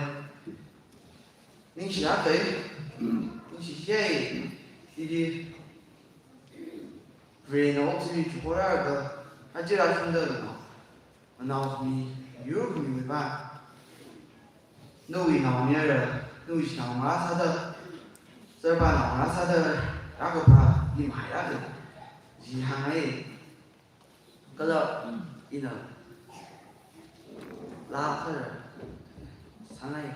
Ningshiya kai, ningshi shai, idi, Varena oxygen chukora ga, ajira sunda lama. Manao mi, yur mi ba. Nawui naomayara, nawui shinaongarā sāda, sirpa naongarā sāda, rākapā, ni mai rāka. Ji hāngai. Kala ina laa kala sāngai.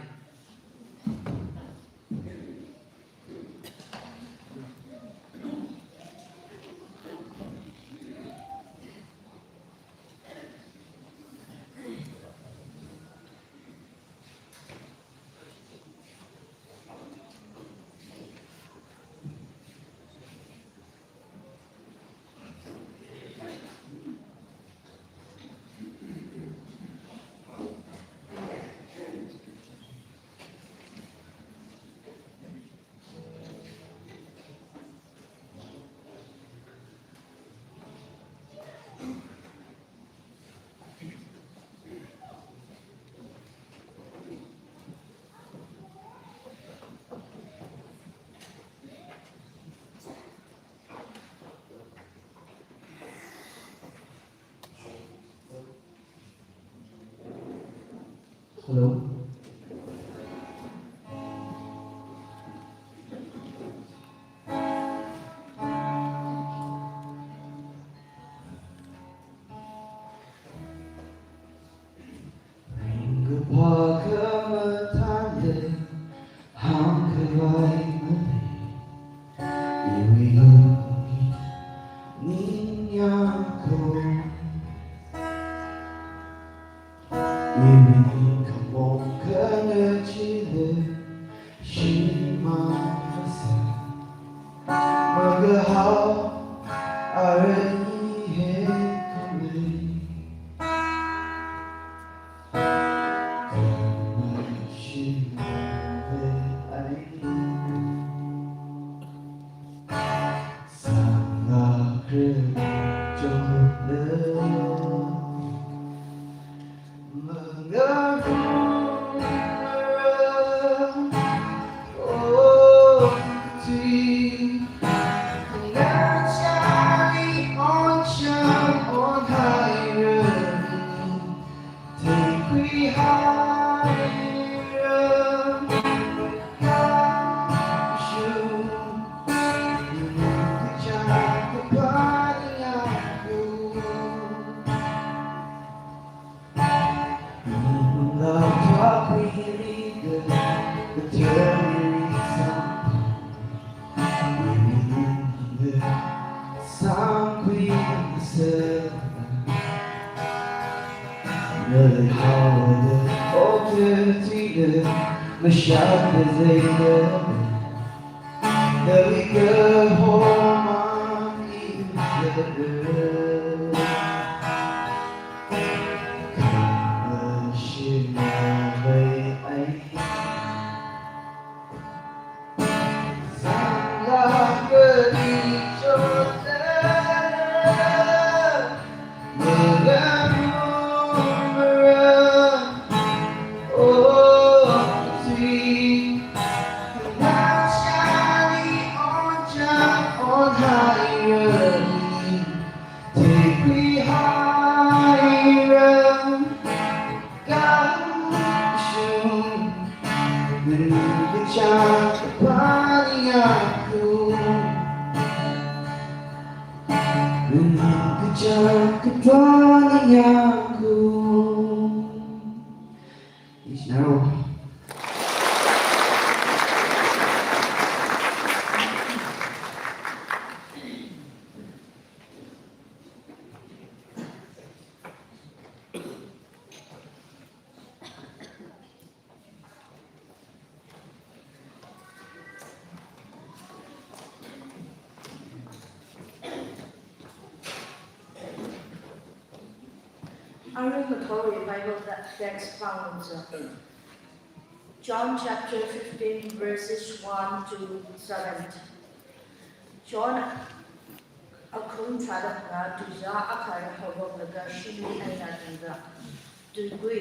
Hello. Ringkaphā khamathān lei, hāngkhavai malei, iwui lungli ningyāng kho. Iwui ningkhāmong khangachee lei, shim masā, magahao arani hi khamei. Nana kachāng kaphaning yangkhu. Nana kachāng kaphaning yangkhu. Please now. Arui ngathorwui Bible te-, text pāngarumsa. John chapter fifteen, verses one to seven. John akhum tharāda phangā, tuizā akhar hawanglaga shimli eina tangda. Tuikui,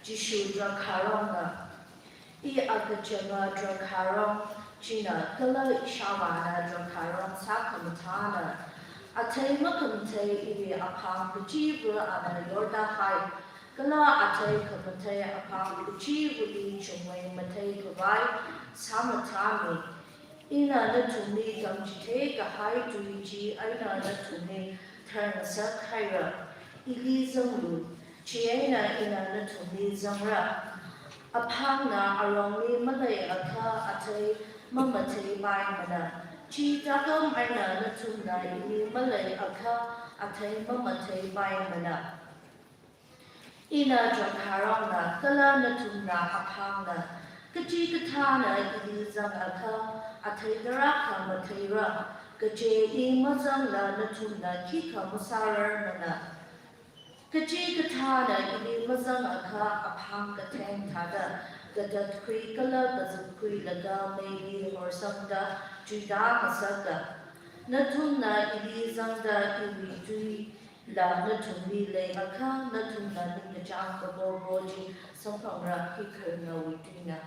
Jishu drakharongna, I akachanga drakharong china kala ishāvāna drakharong sākhamathāna, athei makhamathei iwui aphang kachiva ana yorda hai, kala athei khamathei aphang kachivali chungmei matheikhavai sāmathāmi. Ina nathumli tamchithei kahai tui chieina nathumli tharngasak haira. Ili zanglu, chieina ina nathumli zangra. Aphangna arongli maleiakha athei mamatheipaimana. Chi thākam eina nathumna ili maleiakha athei mamatheipaimana. Ina drakharongna kala nathumna aphangna. Kachikathāna ili zangakha athei tarākha matheira, kaje I mazangla nathumna khikha masārarmana. Kachikathāna ili mazangakha aphang katheng thāda katatkhui kala kazipkhuilaga meili horsangda chuida ngasaka. Nathumna ili zangda iwui tui la nathumli leiakha, nathumna ningkachāng kapopo chi samphangra. Hi khararnaowui tuina.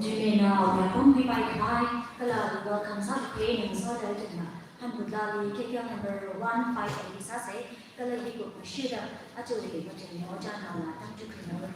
Chieina, yapam pipai khavai, kala welcome sākhavai nangsāda chieina, hanputlali, kekya number one five eight sāsa. Kala hi kup mashida, aja hi machine ni ojā naona, tang chukri naona.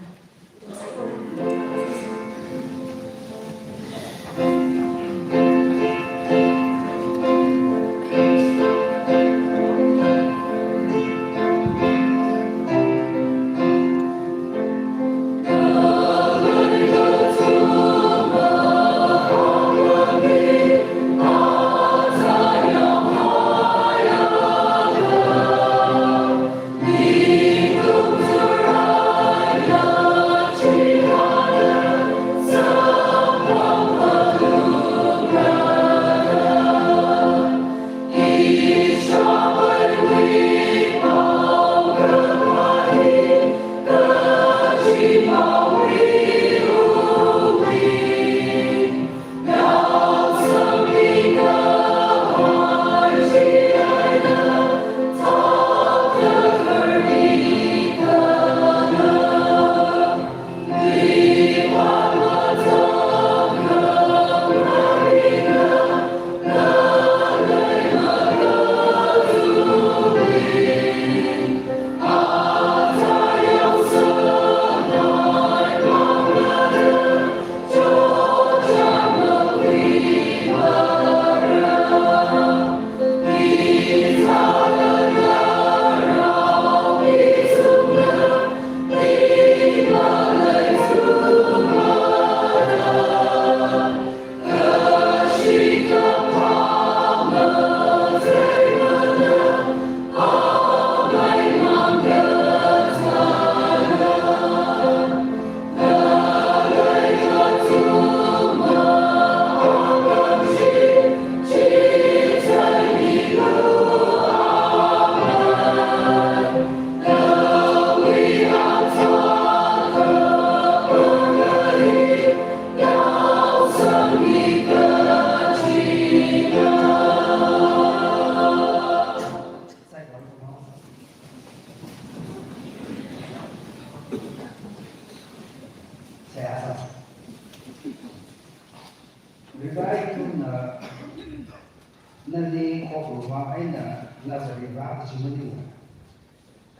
eina na Varivara kaji maninga.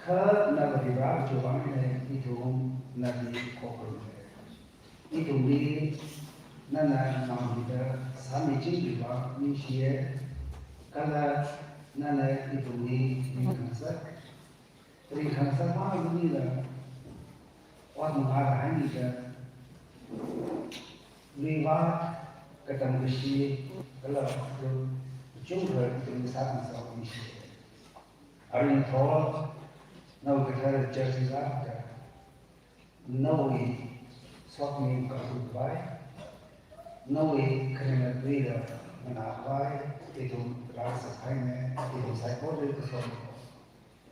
Kha na Varivara kajiwui vang eina ithum nali khokharumra. Ithumli nana nganāmida sāmichingkhavai ningshiya, kala nana ithumli ringkhangasak, ringkhangasak maningla, ot mangā rāhaimida, luiva, katam kashi, kala kachungkha ithumli sākhangasak ningshiya. Aruithot, nawui kathara church li rāda, nawui sokmi kahu khavai, nawui kharinga tuila nganā khavai, ithum rāngasak haina, ithum saikorali kasom.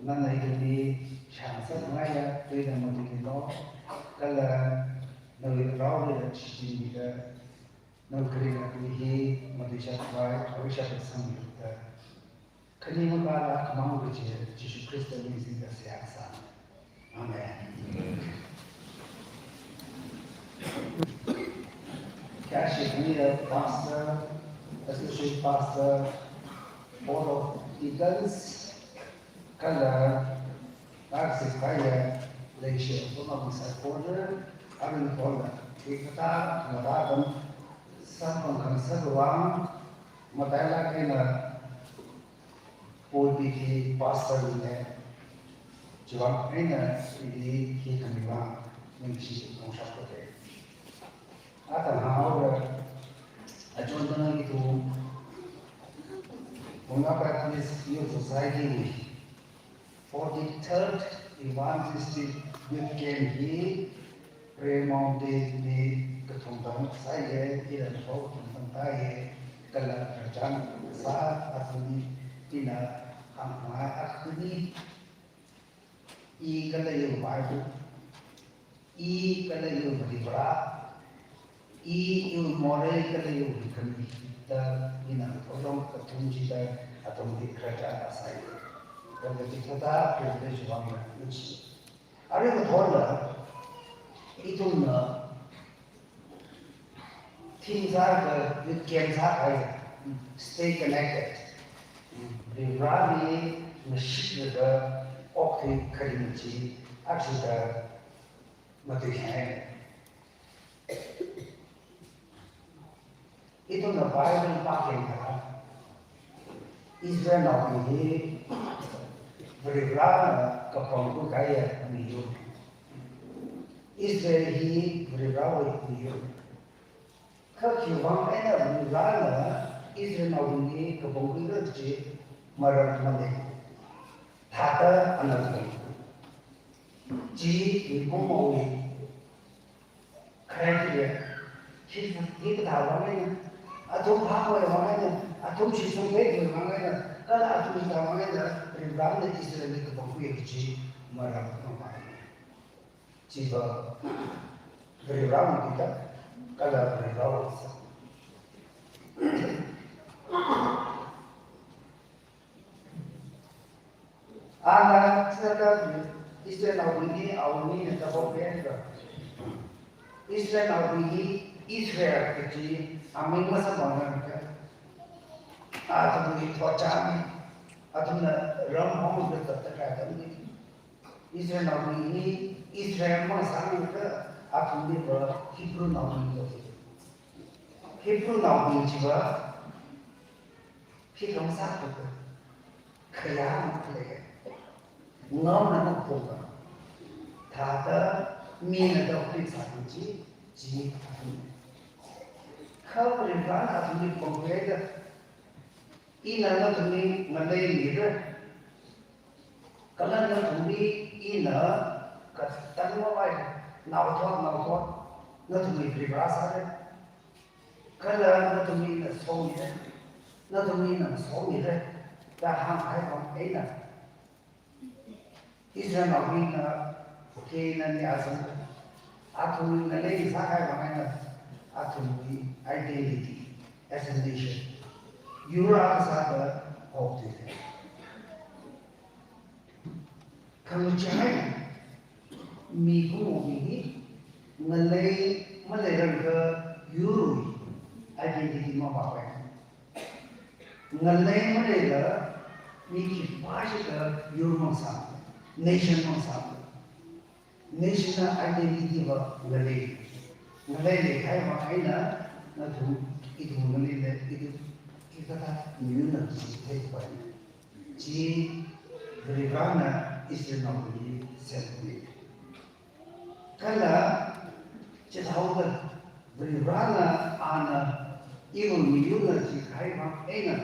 Nana ithumli shāngasakngaiya tuina matuimilu, kala nawui raoli la shichinmida, nawui kharinga tui hi matuishap khavai, arishap sangmida. Khani makala khamang kaji Jishu Khristawui mingli seihā kasā. Amen. Kayāshi khani pastor, associate pastor, board of deacons, kala rākasingkahaiya leishiya pama masa board, aruithotla, hikathā, kamathā atam, samphang khangasak vang, matailāk eina pulpit hi pastor na, chiwui vang eina ili hi khamiwui vang ningshi longshap kate. Atam haoda, achon tangda ithum Bungna Baptist Youth Society wui forty-third Evangelistic Youth Camp hi Prayer Mountain li kathum tang sāya, ila thot kathum tang tāya, kala rāchan sā athumli ina hāngkhangai akhani, I kala iwui Bible, I kala iwui Varivara, I iwui morei kala iwui khami da ina thotong kathum chida athumli rāchan sāya. Kala chithāda privilege vang ina ningshi. Aruithotla, ithumna theme sākha youth camp sākahai, stay connected. Varivarali ngashiklaga okthui kharing chi athishurda matuihai. Ithumna Bible pākhayang kha, Israelnaobing hi Varivarana kapangkhui kahaiya miyur. Israel hi Varivarawui miyur. Kha khiwui vang eina Varivarana Israelnaobingli kapangkhuira kaji maram malei. Thāda ana kapangkhui. Chi mikumowui criteria, hi, hikathā vang eina, athum phākhavai vang eina, athum shitsangkhavai vang eina, kala athum hithā vang eina, Varivarana Israelli kapangkhui kaji maram mamaina. Chiva Varivarawui tui da, kala Varivarawui sā. Ana sāda Israelnaobing hi awui mina tāpam pemda. Israelnaobing hi Israel kaji aming masāmangmana. Athumwui thotchan, athumna ram hongda zatda khalei atamli, Israelnaobing hi Israel masāmangda athumli va Hebrewnaobing da. Hebrewnaobing chiva phikam sākhuda, khayā makhalei, ngaona maphungda, thāda mina da phik sāki kaji, chi athum. Kha Varivarana athumli pangkhuida, ina nathumli ngalei mira, kala nathumli ina katang mavai, naothot, naothot, nathumwui Varivara sāra. Kala nathumli ina somira, nathumli ina somira, da hāngkahai vang eina, Israelnaobingna Canaanli azang, athumli ngalei sākahai vang eina, athumwui identity as a nation, yur akha sāda okthuira. Khangachei mikumowui hi ngalei maleiranga yurwui identity mavāpai. Ngalei maleila Mi khipāshikha yur mangsā, nation mangsā. National identity va ngalei. Ngalei leikahai vang eina nathum, ithum ngalei le, ithum hikathā miyurna chi theipai. Chi Varivarana Israelnaobingli semmi. Kala chithāhaoda Varivarana ana iwui miyurna jikahai vang eina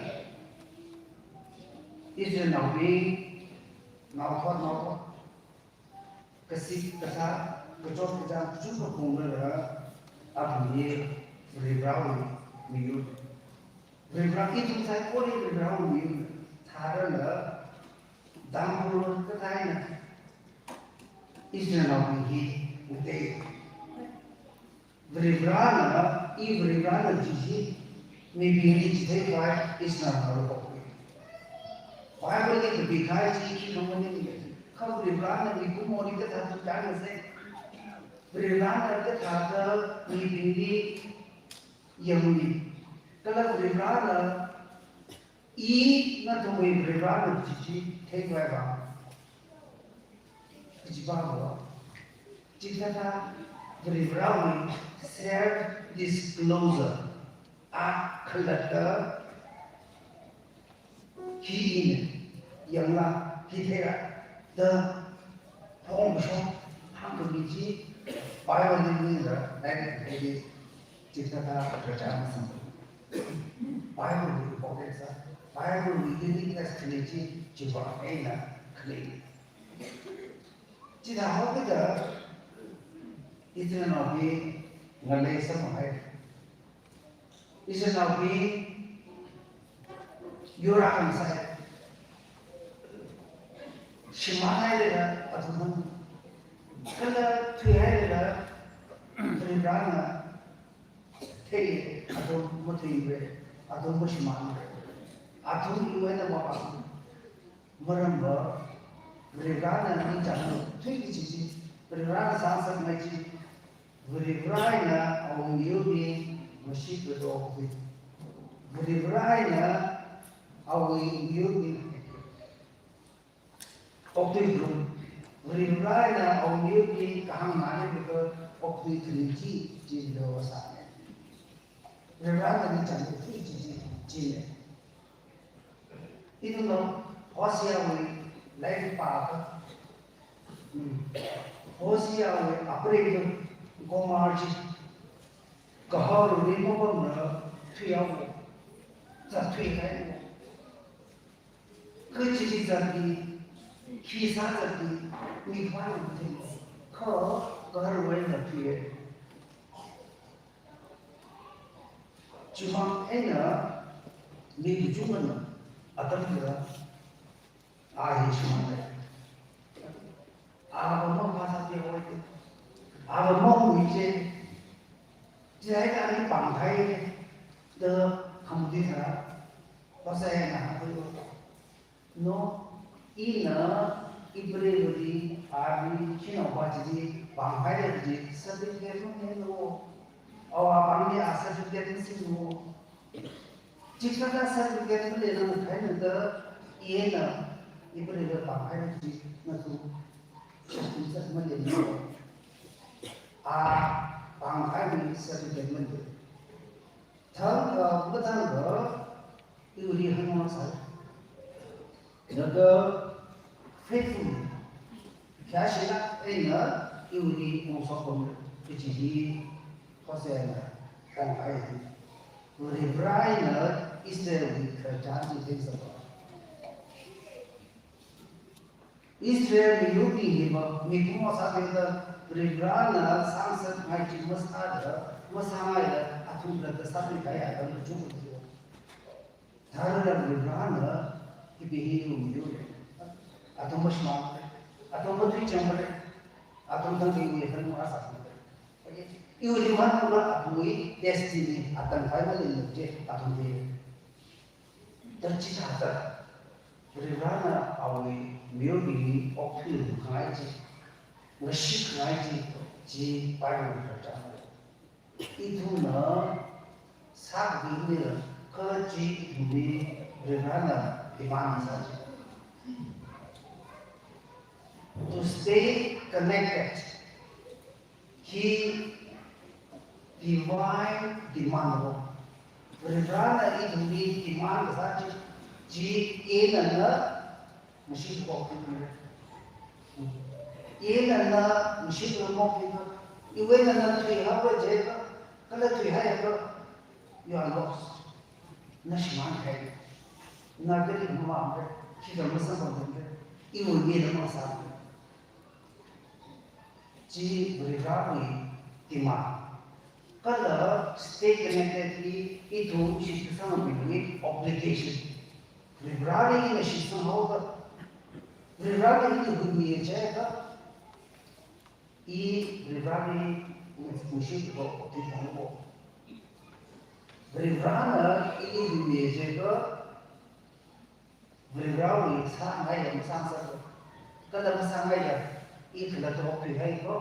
Israelnaobing naothot naothot, kasik kasā, kachot kachāng kachungkha phungrara, athumli Varivarawui miyur. Varivara, ithum saikora Varivarawui miyur. Tharala, Damphur kathā eina Israelnaobing hi ngatei. Varivarana, i Varivarana chi chi, mibingli chitheipai, Israelnaoli pokhui. Bible li kapikahai chi khikha maningmana. Kha Varivarana mikumoli kathāda chānsa. Varivarana kathāda mibingli yangmi. Kala Varivarana i nathumwui Varivarana chi chi theikhavai vang. Kajiva va. Chithāda Varivarawui self disclosure. A khalatta hi ina, yangla, hi theira da phongkashok hāngkhami chi Bible li mingra, lairik hili chithāda kachāng masang. Bible li important sā, Bible li uniqueness khalei chi chiva eina khalei. Chithāhaokida Israelnaobing ngalei samphanghaira. Israelnaobing yur akha ngasai. Shimānhailala athum, kala thuihailala Varivarana thei, athum mathuimara, athum mashimānmara. Athum iwui eina mapam. Maramva, Varivarana ningchāng thuiki chi chi, Varivarana sāngasakngai chi, Varivara eina awui miyurbing mashikra da okthui. Varivara eina awui miyurbing okthui grum. Varivara eina awui miyurbing kahāng maleikha okthui khalei chi, chi lo sāne. Varivarana ningchāng thuiki chi chi, chine. Ithumna Hoseawui lairik pākha, hmm, Hoseawui apreiva Gomer chi, kaharwui mapamla thuihaowa, zatthuihaowa. Kha chili zattli, khi sāzatli, mi khipāna matheimana. Kha kaharwui eina thuiya. Chimang eina mi kachungkhana atam kala a hi shimānlei. Ava maphāsā tihaowa. Ava maungui je. Chithāda ani pāngkahai da khamatui tharā. Hoseana hāngkhui. No, ina ipreivali, ali, shanaova chili pānghaira kaji certificate maninglo. Awui apāngli a certificate masinglo. Chithāda certificate maleilakha eina da, ina ipreiva pānghaira kaji nathum shakti sā maleilo. A pāngkahai certificate maleilo. Thang, uh, mathang, uh, iwuili hāngmang sā. Laga faithful, khayāshilāk eina iwuili ungshok pamra kaji hi Hoseana pāngkahai. Varivarana Israelwui khararchan chi theisāva. Israel miyurbing hiva mikumo sāda, Varivarana sāngasakngai chi masāda, masāngaila athum khalatta sākhuikahai atam kachungkha lei. Tharāda Varivarana ipi hi iwui miyurna. Athum mashimānmara, athum mathuichāngmara, athum tangda iwui hanu asāmara. Okay? Iwui hanu la athumwui destiny, atangkhai maleilakha athum hi. Thāda chithāda Varivarana awui miyurbingli okthuikhangai chi, ngashikhangai chi, chi Bible khararchan. Ithumna sākapimila, kha chi ithumli Varivarana demand sā chi. To stay connected. Hi divine demand ho. Varivarana ithumli demand kasā chi, chi ina na mashithaokhuira. Ina na mashithaomokhira. Iwui eina na thuihaowa jiakha, kala thuihaiakha, you are lost. Na shimānhai. Na kali mavāmara, khikha masamphangmara, iwui eina masāmara. Chi Varivarawui demand. Kala stay connected hi ithum shitkasangmiwui obligation. Varivarali ina shitsanghaoakha, Varivarali ina huimiya jiakha, i Varivarali mashithaoda thuiphungko. Varivarana ili huimiya jiakha, Varivarawui sāngaila masāngasakko. Kala masāngaila, i khalatta thuihaiko.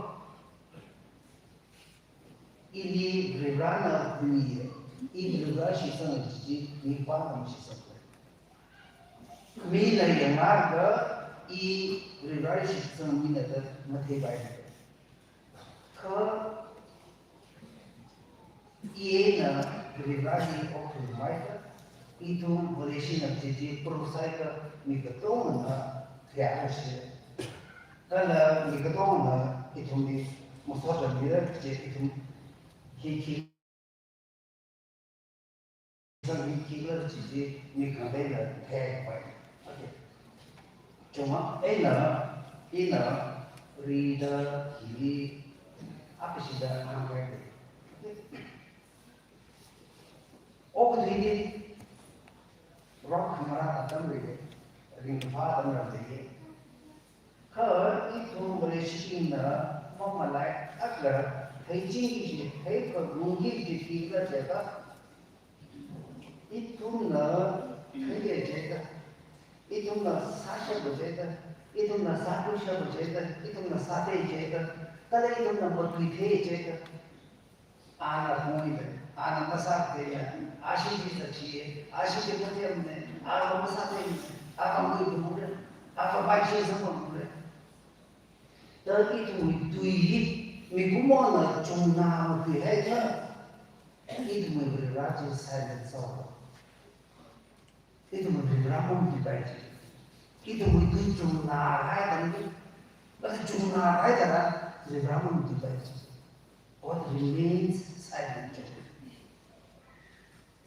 Ili Varivarana huimiya, i Varivara shitsanga kaji chi mipāna mashitsanga. Mina yangakha i Varivara shitsanga mina da matheipai. Kha ina Varivarali okathui maida, ithum Vareshina chichi proof sāakha mi katongana khayākashi. Kala mi katongana ithumli masot rāmira kaji ithum hi khi sāmi khikhala chichi mi khangateina theipai. Okay. Chuma, ina, ina, rida, hili, apishida, hāngpai. Okathuili, rok khamara atam lei, ringphā atam lei. Kha ithum Vareshibingna mamalaiakha, theichingki kaji, theikhanungki kaji khikhala jiakha, ithumna theiya jiakha, ithumna sāshapa jiakha, ithumna sākhuishapa jiakha, ithumna sātei jiakha, kala ithumna matuithei jiakha, ana khuida, ana masātheiya, ashi chi zachiya, ashi chi mathemna, a masātheimana, a kangui tumura, a kapai chi samphangmara. Da ithumwui tui hi mikumona chungna matuihaida, ithumwui Varivara chi silence sāhaowa. Ithumwui Varivara mamatuipai chi. Ithumwui tui chungna haida, kala chungna haida Varivara mamatuipai chi. God remains silent.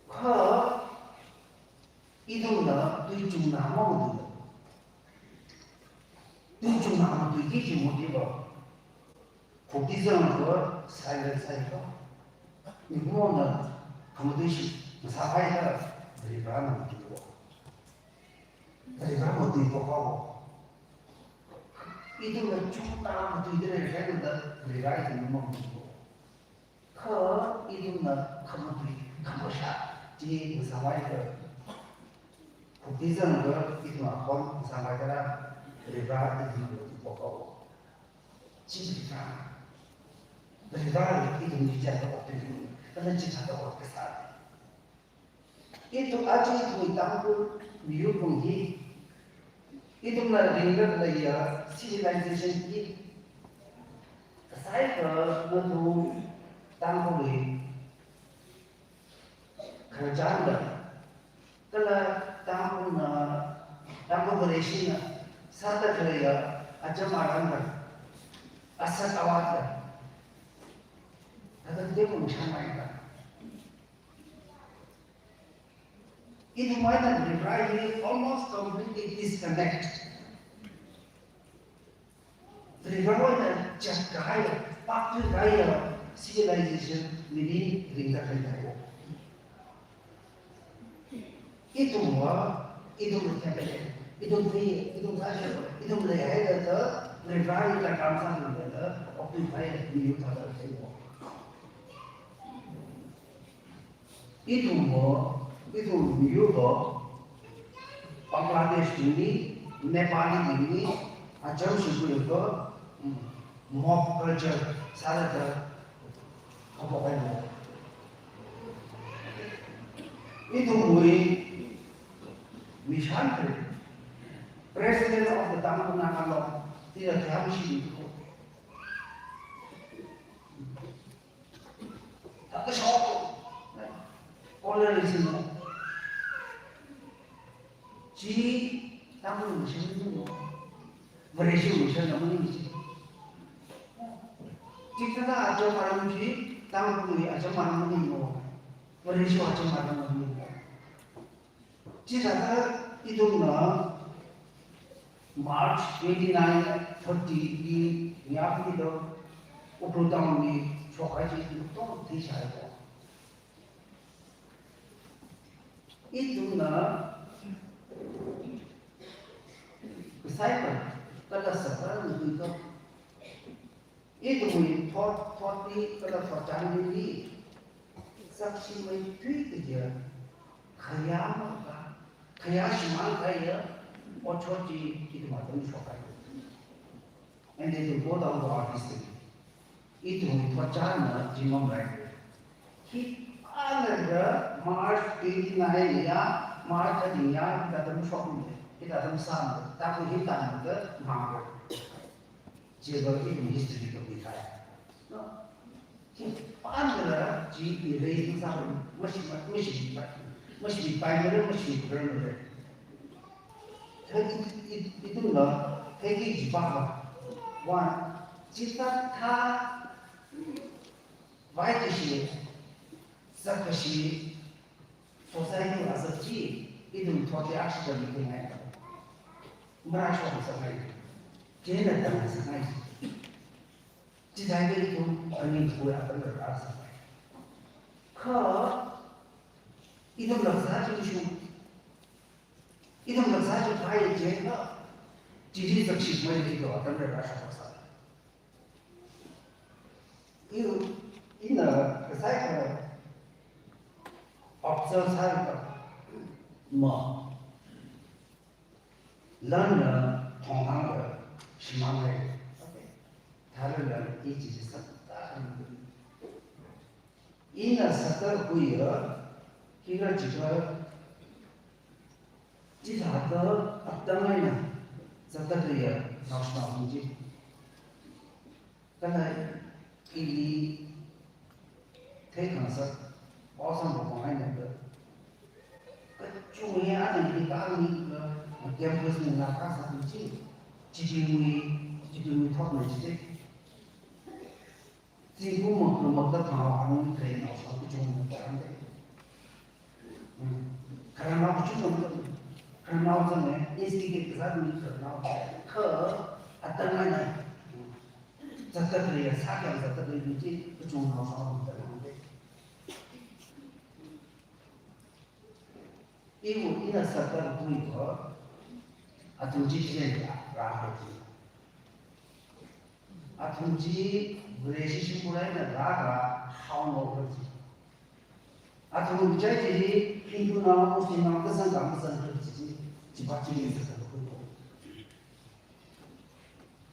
Kha ithumna tui chungna mamatuila. Tui chungna matuiki kaji motiba. Khukti zanglaga silence sāhaowa. Mikumona khamatui chi masāhaida Varivarana matuihaowa. Varivara matuihaowa. Ithumna chungna matuida leikhala Varivara ithumli mamatuihaowa. Kha ithumna khamatui, khamashā chi masāhaida, khukti zanglaga ithumna khon masāhaida, Varivara ithumli matuihaowa. Chi Varivara, Varivara ithumli chānda okthuihaowa, kala chithāda ot kasā. Ithum aja ithum Tangkhul miyur kaung hi, ithumna ringda khaleiya civilization hi, kasai kha nathum Tangkhulwui khararchanla, kala Tangkhulna, Tangkhul Vareshina sāda khaleiya acham aramla, asat awatla, kathāda tepung chānmai kha. Ithum eina Varivara hi almost completely disconnect. Varivara eina chatkahaiya, pākthuikahaiya civilization mili ringda khalei theihaowa. Ithumva, ithum temple, ithum tui, ithum sāshapa, ithum leihaida, Varivara hi kakam sālungda, okthuikahai miyur thāda theihaowa. Ithumva, ithum miyurva, Bangladesh bingli, Nepali bingli, acham shikhuiakha, mm, mob culture sālaga, kaphok haowa. Ithumwui mi shānkharei, President of the Tangkhul Naga Long, thāda thayam shi ni ko. Thāda shok, Colonel Rizin no. Chi Tangkhul Mission no. Vareshi Mission no mani chi. Chithāda acham aram chi, Tangkhul acham aram mani no. Vareshi acham aram mani no. Chithāda ithumna March twenty-nine, thirty li niyam ni do Ukhrul town li shokhai chi ithum tong theishai ko. Ithumna kasai pa kala sāpa ni ko. Ithumwui thot, thotli, kala thotchanli, sakshi mai tui kaja, khayā maka, khayā shimān khayā, otshot chi, ithum atam shokhai. And they will go down to our history. Ithumwui thotchanna jingom rai. Hi, another March twenty-nine ya, March thirty ya, hithāda atam shokmi, hithāda atam sāmi, tāku hithāda mang. Chiva ithum history to be khai. No? Chi pānla chi erase sā, mashi, mashi, mashi pānla, mashi pānla. Thāda i, i, ithumla, thāda chi pāva. One, chithāda, vai kashi, sā kashi, society la sā chi, ithum thot ya shi da mi ngai. Mara shok sāngai. Chieina dang sāngai. Chithāda ithum earning pool atam rāsāngai. Kha, ithumla sā chi shu. Ithumla sā chi phai chieina. Chi chi sakshi mai ithum atam rāshok sā. I, ina kasai ka observe sālaga ma, lanna thonghāngda shimānlei. Okay. Thālala i chi chi sāda khan. Ina sāda khuiya, kira jiga, chithāda atang eina sāda khuiya, naoshinao hung chi. Kala ili theikhangasak, awesome performance eina da. Kachungkha atam hi kami ka, campus li na kasā chi, chibingwui, chibingwui thotna chi. Zingkum mak, makda phangā anung kharei naoshinao kachungkha tangda. Khararnao kachungkha, khararnao zangna, S K K kazat mi khararnao, kha atang eina, zatda khalei, sākayāng zatda khalei chi, kachungkha naoshinao zatda khalei. Iwui ina sāda khuiya, athum chi chieina rāhai chi. Athum chi Vareshi shimkhur eina rālaga haonaohai chi. Athum chai chi Hindunao, Muslimnao, kazang ka mazang khalei chi, chi pa chi ni sāda khuiya.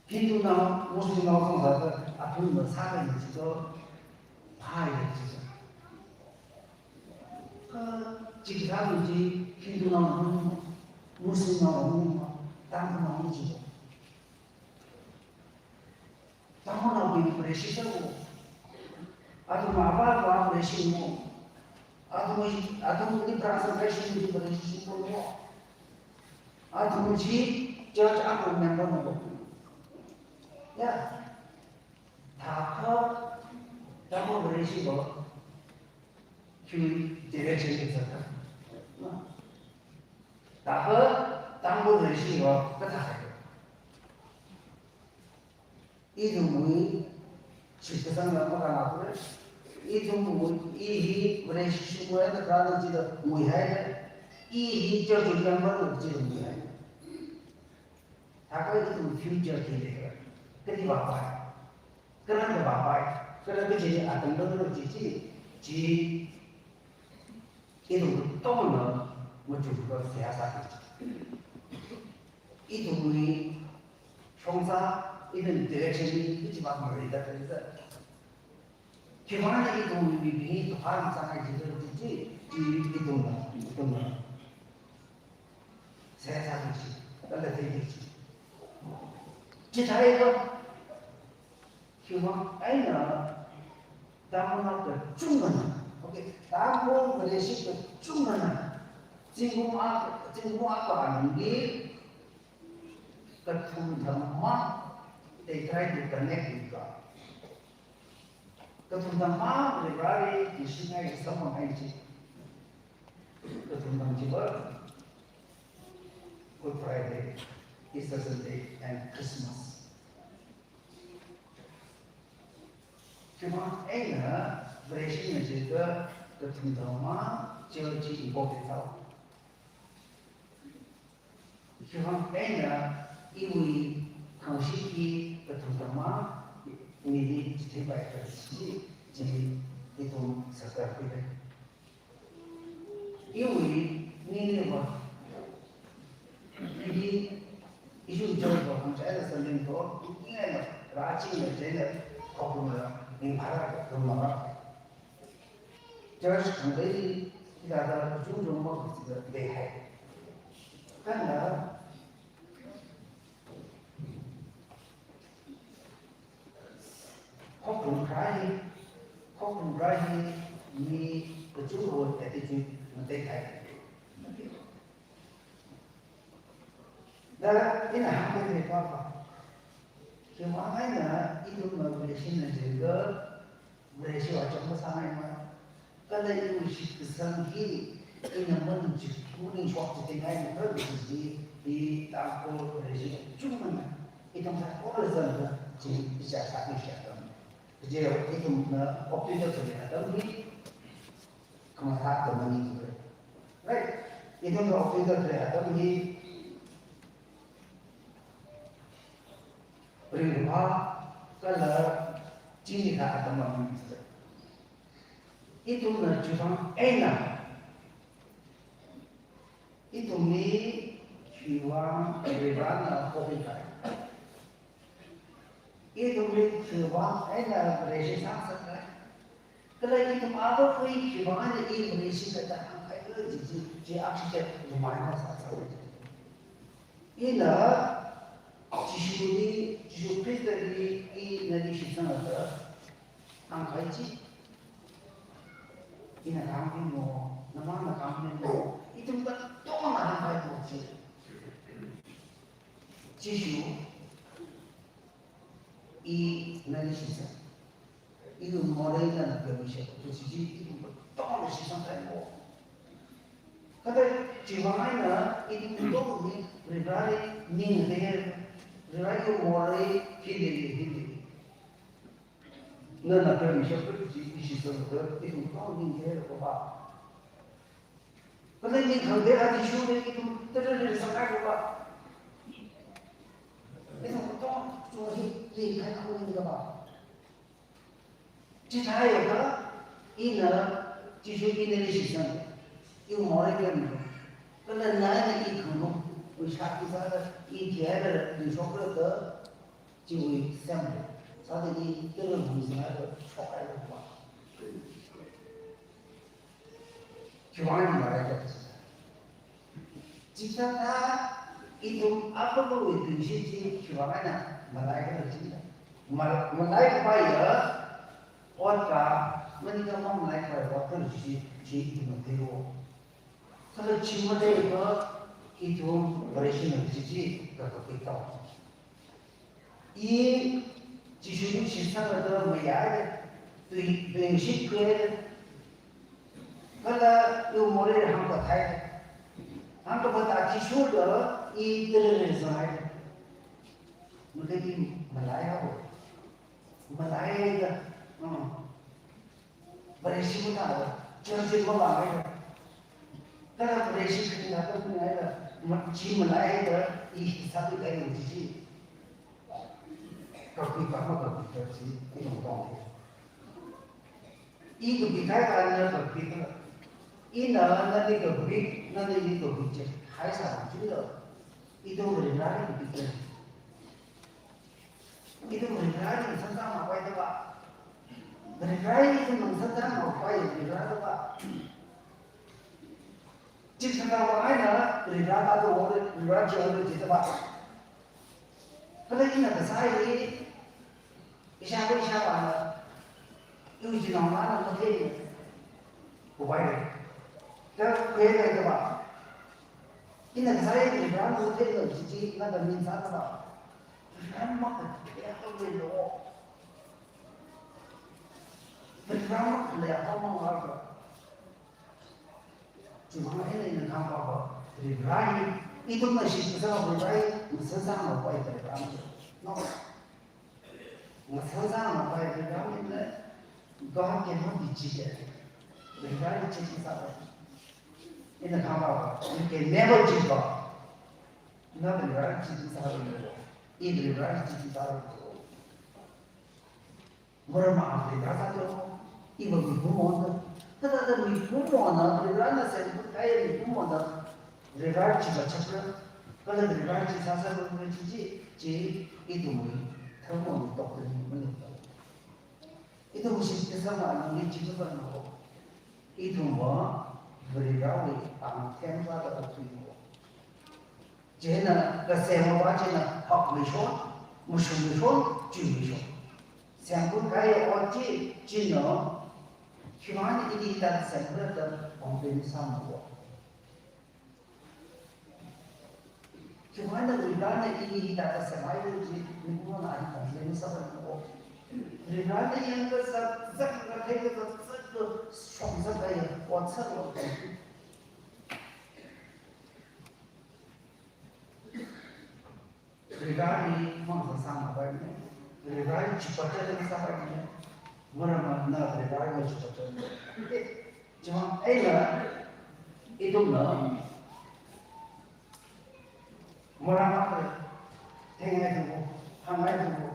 Hindunao, Muslimnao zangda athumna sākahai chi to, phāya chi. Kha, chikathā chi Hindunao, Muslimnao, Tangkhulnao chi. Tangkhulnaobing Vareshi sāmo. Athum ava ava Vareshi mo. Athum, athum ni prasang Vareshi ni Vareshi mo. Athum chi church akha member mo. Ya. Thākha, Tangkhul Vareshi bo. Khi direction ni sāda. Thākha, Tangkhul Vareshi bo, kathā. Ithumwui, shitkasang la makana kure. Ithumwui, i hi Vareshi shimkhur eina rāda chida muihai. I hi church member la chida muihai. Thākha ithum future khi lei. Kadi vāpai. Kala kavāpai. Kala kaji atang dang lo chi chi. Chi ithum tongna machukka seihā sāki. Ithumwui shongza, ithum direction ni, ichi mak mari da kari da. Khivana ithumwui mibing hi kaphā sāngai chi da chi chi, chi ithumna, ithumna seihā sāki chi. Kala theiki chi. Chithākha, khiwuivang eina Tangkhulnao kachungana, okay, Tangkhul Vareshi kachungana, zingkum a, zingkum akha anungli kathum thangmang, they try to connect with God. Kathum thangmang, February, Christian ai, someone ai chi. Kathum thang chiva, Good Friday, Easter Sunday, and Christmas. Khiwuivang eina Vareshina jiakha kathum thangmang church important thao. Khiwuivang eina iwui khangashit hi kathum thangmang nili chitheipai kaji chi ithum sākhuipai. Iwui nini va. Ili, ishi church va khangachei eina sāling to, i eina rāching eina chieina, khorum la, ning phara khorum la. Church khangatei, hithāda kachungchung va kachida leihai. Kala, Khorum kharā hi, khorum kharā hi mi kachungkhawui attitude ngateithai. Da ina hāngkahai pa pa. Khiwuivang eina ithumna Vareshina jiakha, Vareshiwui chang masāngaimana. Kala iwui shitkasang hi, ina maningchuk, maningshok chitheingaimana kaji hi, hi Tangkhul Vareshi kachungana. Ithum saikorana zangda, chi, chi sā sā ni sha atam. Kaje ithumna okathuida khalei atam hi, khamathā atam maningla. Right? Ithumna okathuida khalei atam hi, ringkaphā kala chingri kathā atam maningla. Ithumna chiwuivang eina, ithumli khiwuivang Varena pokhuikhala? Ithumli khiwuivang eina Vareshi sāsākhala? Kala ithum āva khui khiwuivang eina i Vareshi kathā hāngkahai kaji chi, chi akshiche remind sāsākhala? Ina Jishuli, Jishu Khristali, i nali shitsangda hāngkahai chi. Ina kahāng mino, namangna kahāng mino, ithum katongana hāngkahai mo chi. Jishu, i nali shitsang. Iwui morei nana pemishap, kaji chi ithum katongana shitsangkahai mo. Kha chiwuivang eina ithum katongana Vareli ningkahai, Varewui morei hi lei, hi lei. Nana pemishap kaji chi shitsangda ithum katongana ningkahai kapa. Kala ning khangatei athishurda ithum tara ri sākahai kapa. Ithum katongana chunghi ringkahai khaning kapa. Chithākha, ina, Jishu ina nali shitsang, iwui morei pemlu. Kala nana i khanglu, u shakti sāda, i kayāda, i shokra da, chiwui semlu. Sāda i tara ri sāda, shokhaira kapa. Khiwuivang eina malaikhala chi. Chithāda ithum āva khuiwui tuingashit chi khiwuivang eina malaikhala chi. Mal-, malaikapaiya ot kha, maningakha mamalaikapaiya ot kha chi, chi ithumna theilu. Kala chi matheiakha ithum Vareshina chi chi kakapik tau. I Jishuli shitsangda mayāi, tui, tuingashit khuiya, kala iwui morei hāngkathai. Hāngkapā athishurda i tara ri sāhai. Makhalei i malaihaowa. Malaihaida, mm. Vareshi mata, church mavāhaida. Kala Vareshi khangatei mavāhaida, ma-, chi malaihaida, i sākhuikahai chi chi. Kakapik kha makapik kha chi, i tongtong. I kapik kahai kha nana kapik kha. Ina nali kapik, nana ili kapik chi. Hai sā chi lo. Ithum Vareli kapik chi. Ithum Vareli sāsāmapai da pa. Vareli ithum sāsāmapai Vareli pa. Chithāda vang eina Varivara tāda ore, Varivara chi ore jida va. Kala ina kasā hi, ishāva ishāvāna, iwui chinaonana matheimana. Khuivai re. Da khuilaga va. Ina kasā hi Varivara matheimana chi chi, na da min sāda va. Varivara makhalei atam leilo. Varivara makhalei atam mang va. Chumang eina ina kahāng va, Varivara hi, ithumna shitkasang Varivara hi, ngasāsang mapai Varivara hi. No. Ngasāsang mapai Varivara hi na, God cannot be cheated. Varivara hi cheat masāpai. Ina kahāng va, you can never cheat God. Na Varivara cheat masāpai. I Varivara cheat masāpai. Maram a Varivara sāda, iva mikumona. Kathāda mikumona, Varivarana semkahai mikumona, Varivara chi va chapra, kala Varivara chi sāsāra chi chi, chi ithumwui tharmonwui tokta ni maningla. Ithum shitkasang anungli chi va no. Ithum va Varivarawui angtheng sāda okthuino. Chieina kasem va chieina hakmeishon, mashungmeishon, chuimeishon. Semkahai ot chi, chieina, khimana ili hithāda semkhala da complain sāmana. Khimana Varivarana ili hithāda semhaira chi, mikumona ali complain sāmana. Varivarana yangkazat zat, ngathei kazat zat, shokzat kahai ot sālo. Varivara hi mang sāsang mapaimana. Varivara hi chipatda sāpaimana. Maram a na Varivara hi chipatda. Chumang eina ithumna maram a theingai thumko, hāngngai thumko.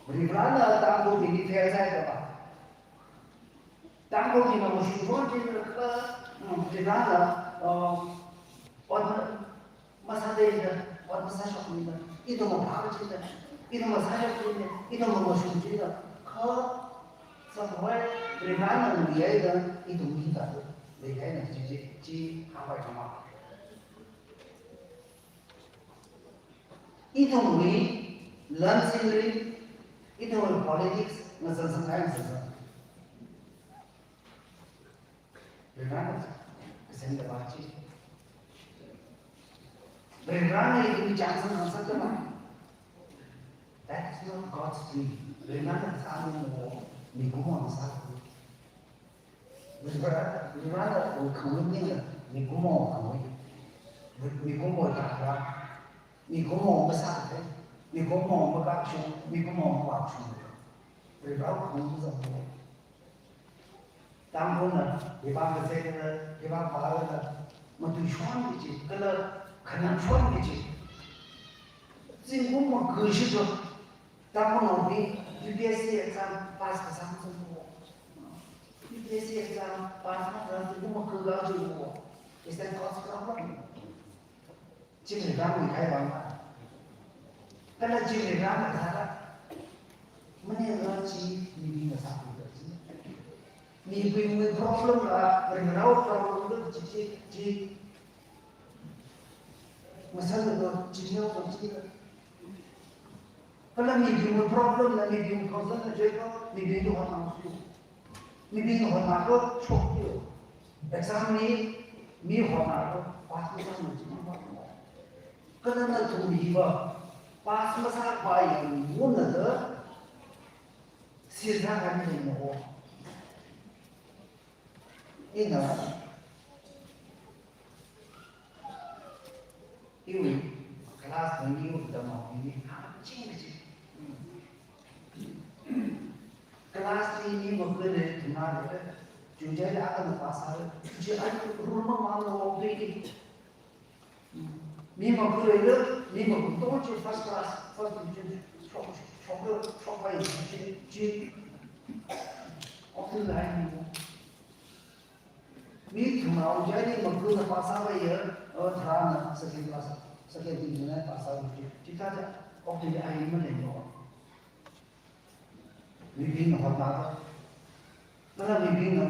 Varivarana Tangkhulbingli fail sāhaida va. Tangkhulbingna mashungshon china kha, mm, Varivarana, uh, ot ma-, masāda, ot masāshok china, ithum maphā china, ithum masāshok china, ithum mashung china, kha, sākhavai Varivarana ngayida, ithum hithāda leikahaina chi, chi, chi hāngpai kama. Ithumwui, lam singri, ithumwui politics, ngasāsang kahai ngasāsang. Varivarana, kasāngda va chi. Varivarana ithumwui chānsang ngasāda va. That is not God's dream. Varivarana sāmimo, mikumona sā. Varivara, Varivarawui khangui maningla, mikumo khangui. Mikumo tākra. Mikumo masāthei. Mikumo makakshung. Mikumo mavākshung. Varivara khangui zangmo. Tangkhulna, hiva kasei kala, hiva vāla, matuishon kaji, kala khanangshon kaji. Zingkum maga shida, Tangkhulnaobing U P S C exam pass kasā masāmana. U P S C exam pass masā, zingkum maga kajimana. Is that God's problem? Chi Varivarawui kahai vang ma. Kala chi Varivara mathāda. Maningla chi mibingna sākhuida chi. Mibingwui problem la, Varivarawui problem la chi, chi, chi. Masālaga chi neo chi. Kala mibingwui problem la, mibingwui problem la, jai ko, mibingli hotnao si. Mibingli hotnao ko, shok yo. Exam li, mi hotnao ko, pass masāmana chi ma hotnao. Kala nathum hiva, pass masāpai yangmana da, sirda kan ni mo. Ina, iwui, class tungli iwui tamnaobingli, hāngching kaji. Class li mi maga lei, thumna lei, chungchai la akha pass sāra, chi ai rule mamang lo dui di. Mi maga leila, mi maga tong chi first class, first division, shok, shok, shokpai chi, chi. Okthuilāk eina. Mi thumna ojā ni magana pass sāpaiya, o tharāna second class, second division eina pass sāpai chi. Chithāda, okthuilāk eina maleilo. Mibingna hotnada. Kala mibingna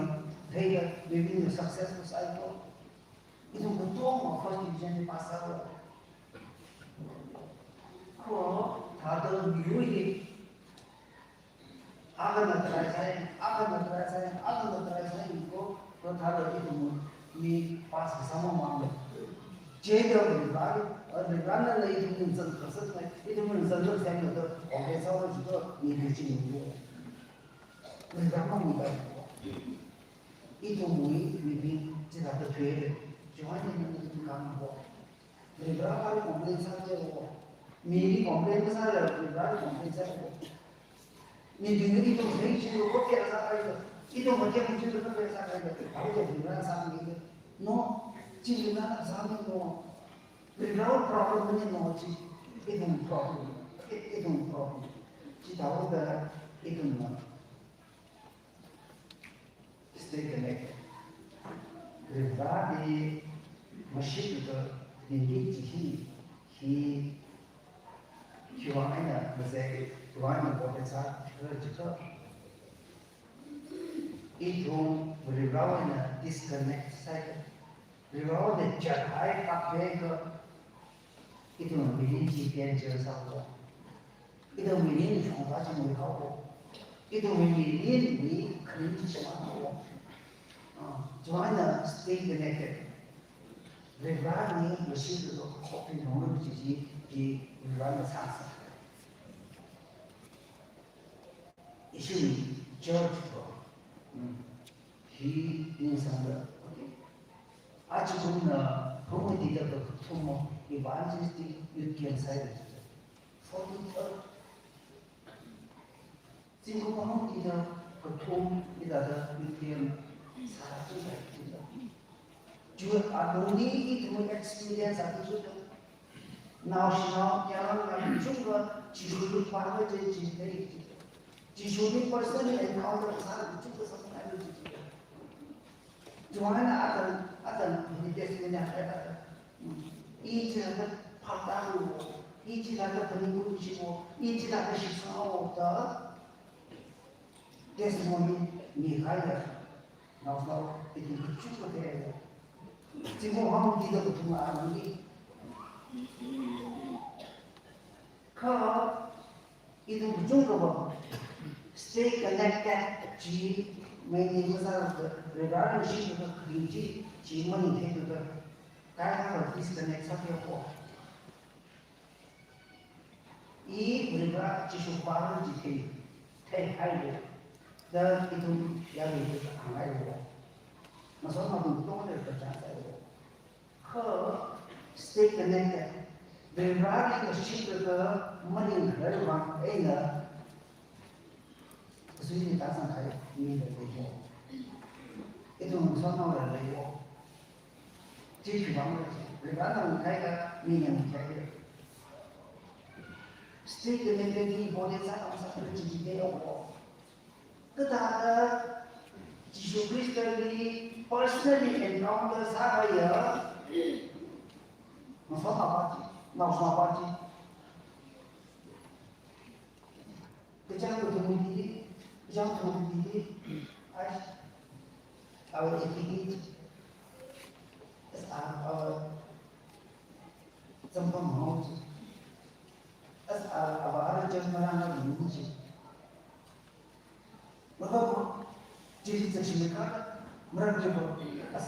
theida, mibingna successful sāhaowa. Ithum katonga first division li pass sāhaowa. Kha thāda miwui hi, akhana try sāi, akhana try sāi, akhana try sāi ko, kha thāda ithum mi pass kasā mamān. Chieina Varivara, Varivarana ithumli zangkasakna, ithumli zangkasakna da, okay, sāhaowa jida, mi kaching mi. Varivara mamān da. Ithumwui mibing chithāda thuihaira. Chiwuivang eina ithum khanganāhaowa. Varivarali complain sāhaowa. Mili complain masāla, Varivarali complain sāhaowa. Mibingna ithum theichingda kayākha sāhaira. Ithum mathemchingda kayākha sāhaira. Kha Varivarana sāmida. No, chili na sāmi no. Varivara problem maning no chi. Ithum problem. Ithum problem. Chithāhaoda ithumna stay connected. Varivarali mashitlaga ringki kaji hi, hi, hiwui vang eina mazek, hiwui vang eina important sāra jiakha, ithum Varivarana disconnect sāhai, Varivarana chathai kapeka, ithum mirin chi danger sāhaowa. Ithum mirin shongfa chi muihaowa. Ithum mirinwui kharing chi shimānhaowa. Ah, chiwuivang eina stay connected. Varivarali mashitlaga khokpi nong chi chi, chi Varivarana sāsa. Issue church ko. Hmm. Hi ningsangda, okay. Aja kumna, phungwui tida kathum evangelistic youth camp sāhaira. Forty-third. Zingkum hangtida kathum hithāda youth camp sāchithei jida. Chiwui alungli ithum experience akha jida. Naoshinao, yaron nao kachungkha Jishuli pāngda chi chi thei chi. Jishuli personal encounter sā kachungkha sāngai chi chi. Chiwuivang eina atam, atam hili testimony akha thāda. I chithāda phaptāhaowa, i chithāda phaningungshikhaowa, i chithāda shitsanghaowa da testimony mikahaiya. Naoshinao, ithum kachungkha theiya. Zingkum hangtida kathum alungli. Kha ithum kachungkhava stay connected chi maning masāla, Varivarali mashitlaga kharing chi, chi maningtheithuda, kayākha disconnect sāhaowa. I Varivara Jishu pāngda chi thei, theihaira da ithum yaruida hānghaira. Masot matung tongda kachang sāhaira. Kha stay connected. Varivarali mashitlaga maningkharar vang eina kasuili tāzang kahai mi leiya. Ithum shanao leiya. Chi chiwuivang Varivarana kahai kha mi yang kahai. Stay connected hi important sākhamei sākhamei chi chi leiya. Kathāda Jishu Khristali personally encounter sāhaiya, masot mapā chi, naoshinao mapā chi. Kachāng kathum hili, kachāng kathum hili, ai, our etiquette, as our, our, zangpam hao chi, as our, our, our church marān na lung chi. Mathāda, chili zakshimei kha, maram chiva, as,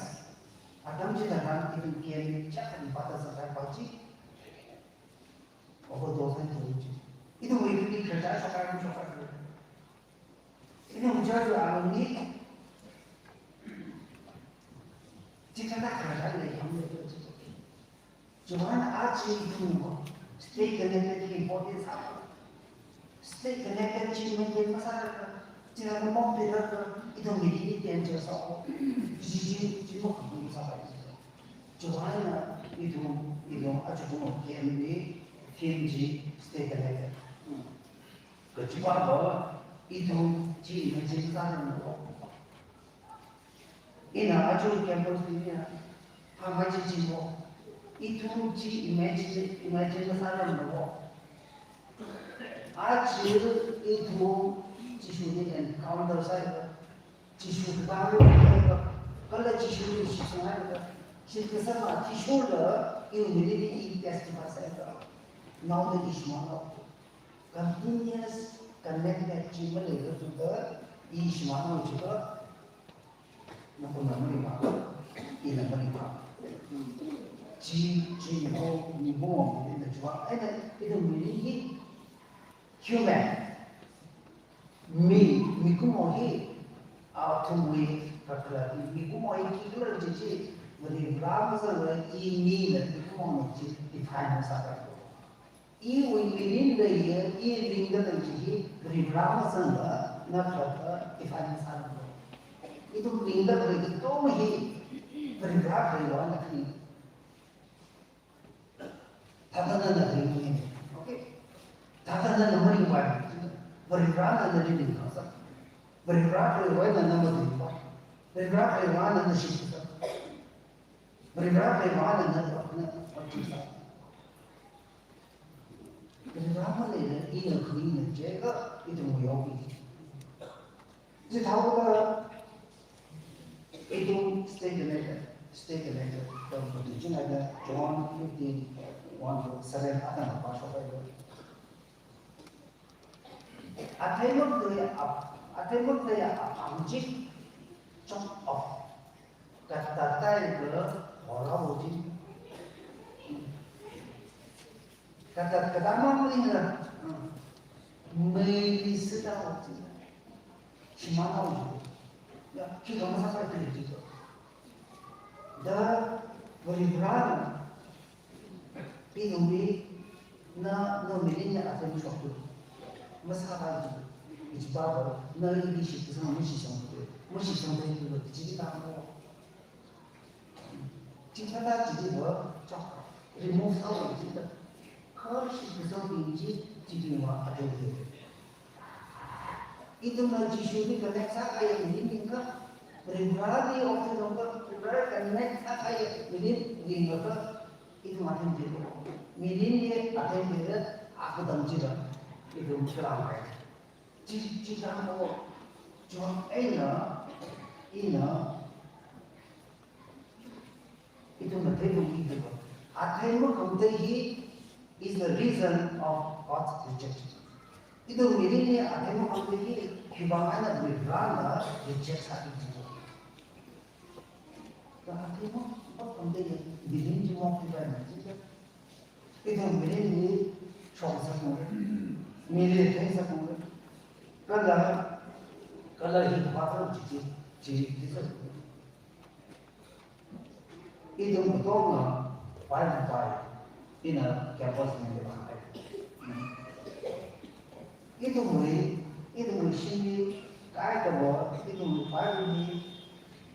atam chila ram ithum kayākha chākha ni pata sākahai pa chi. Overdose sāthu chi. Ithumwui ithumwui khararchān sākahai, sākahai. Ithum church alungli, chithāda khararchān leiham leiya chi. Chiwuivang aja ithum stay connected hi important sā. Stay connected chi maintain masālaga, chila mong pelaga, ithum mirin hi danger sā. Chi chi chi mong pelaga sāpai. Chiwuivang ithum, ithum aja ithum camp li theme chi stay connected. Kachiva va, ithum chi imagine sāra no. Ina aja campus li ina hāngkahai chi chi mo. Ithum chi imagine, imagine sāra no. Aja ithum Jishuli encounter sāhaiva, Jishu kala, kala Jishuli shitsunghaida, shitkasang athishurda, iwui mirinli i testify sāda, naoda ishimānao. Continuous connected chi maleila thuda, ishimānao chiva, nakhana maringphā, ina maringphā. Chi, chi miko, miko mirinda chiva, eina, ithum miri hi, human. Mi, mikumo hi, athumwui kakhalat, mikumo hi khikhala chi chi, Varivarā mazangla i mina mikumona chi define masāpaiko. Iwui mirinli ya, i ringda lei chi hi, Varivarā mazangla, na khalatta define masāpaiko. Ithum ringda lei katonga hi, Varivarā khaleiwui eina khani. Thāda nana ringmana. Okay? Thāda nana maringvai. Varivarāna nali ringkasā. Varivarā khaleiwui eina na maringvai. Varivarā khaleiwui eina na shitkasā. Varivarā khaleiwui eina na, na, na, na, Varivarā maleila ina khani na chiakha, ithum mayoki. Chithāhaoda, ithum stay connected, stay connected. Kha pati china da John fifteen, one to seven, atam pāshok haira. Athei makatei a, athei makatei a, apam chi, chok off. Katatai kala horao chi. Kata, kata ma mui na. Mui sita oti. Shimānao ji. Ya, khi kama sa pai tu ji. Da, Varivarā na. Pi nungbi, na, na mirinli athei mashoktu. Masāpai ji. Ichipa ba, na ili shitkasang mashishang tu. Mashishang tu, ichipa ba. Chithāda chichiva chok remove sāhaowa chida. Kha shitkasang bing chi chibingva athei hi. Ithumna Jishuli connect sākahai mirin ringakha, Varivarāli okathuilaga Varivarā connect sākahai mirin ringakha, ithum athei hi. Mirinli athei hi, akha dam chida. Ithum khalang hai. Chi, chi dam ko, chon eina, ina, ithumna theithei hi. Athei makhamatei hi is the reason of God's rejection. Ithum mirinli athei makhamatei hi, khiwuivang eina Varivarāna reject sāki jiakha. Kha athei ma, makhamatei hi, mirin chi mokhuipaimana jiakha. Ithum mirinli shong sākhangai. Mili thei sākhangai. Kala, kala hi kapā chi chi, chi, chi sākhangai. Ithum katonga, pai, pai, ina campus mili vāhai. Ithumwui, ithumwui shimli, kaikhava, ithumwui Bible hi,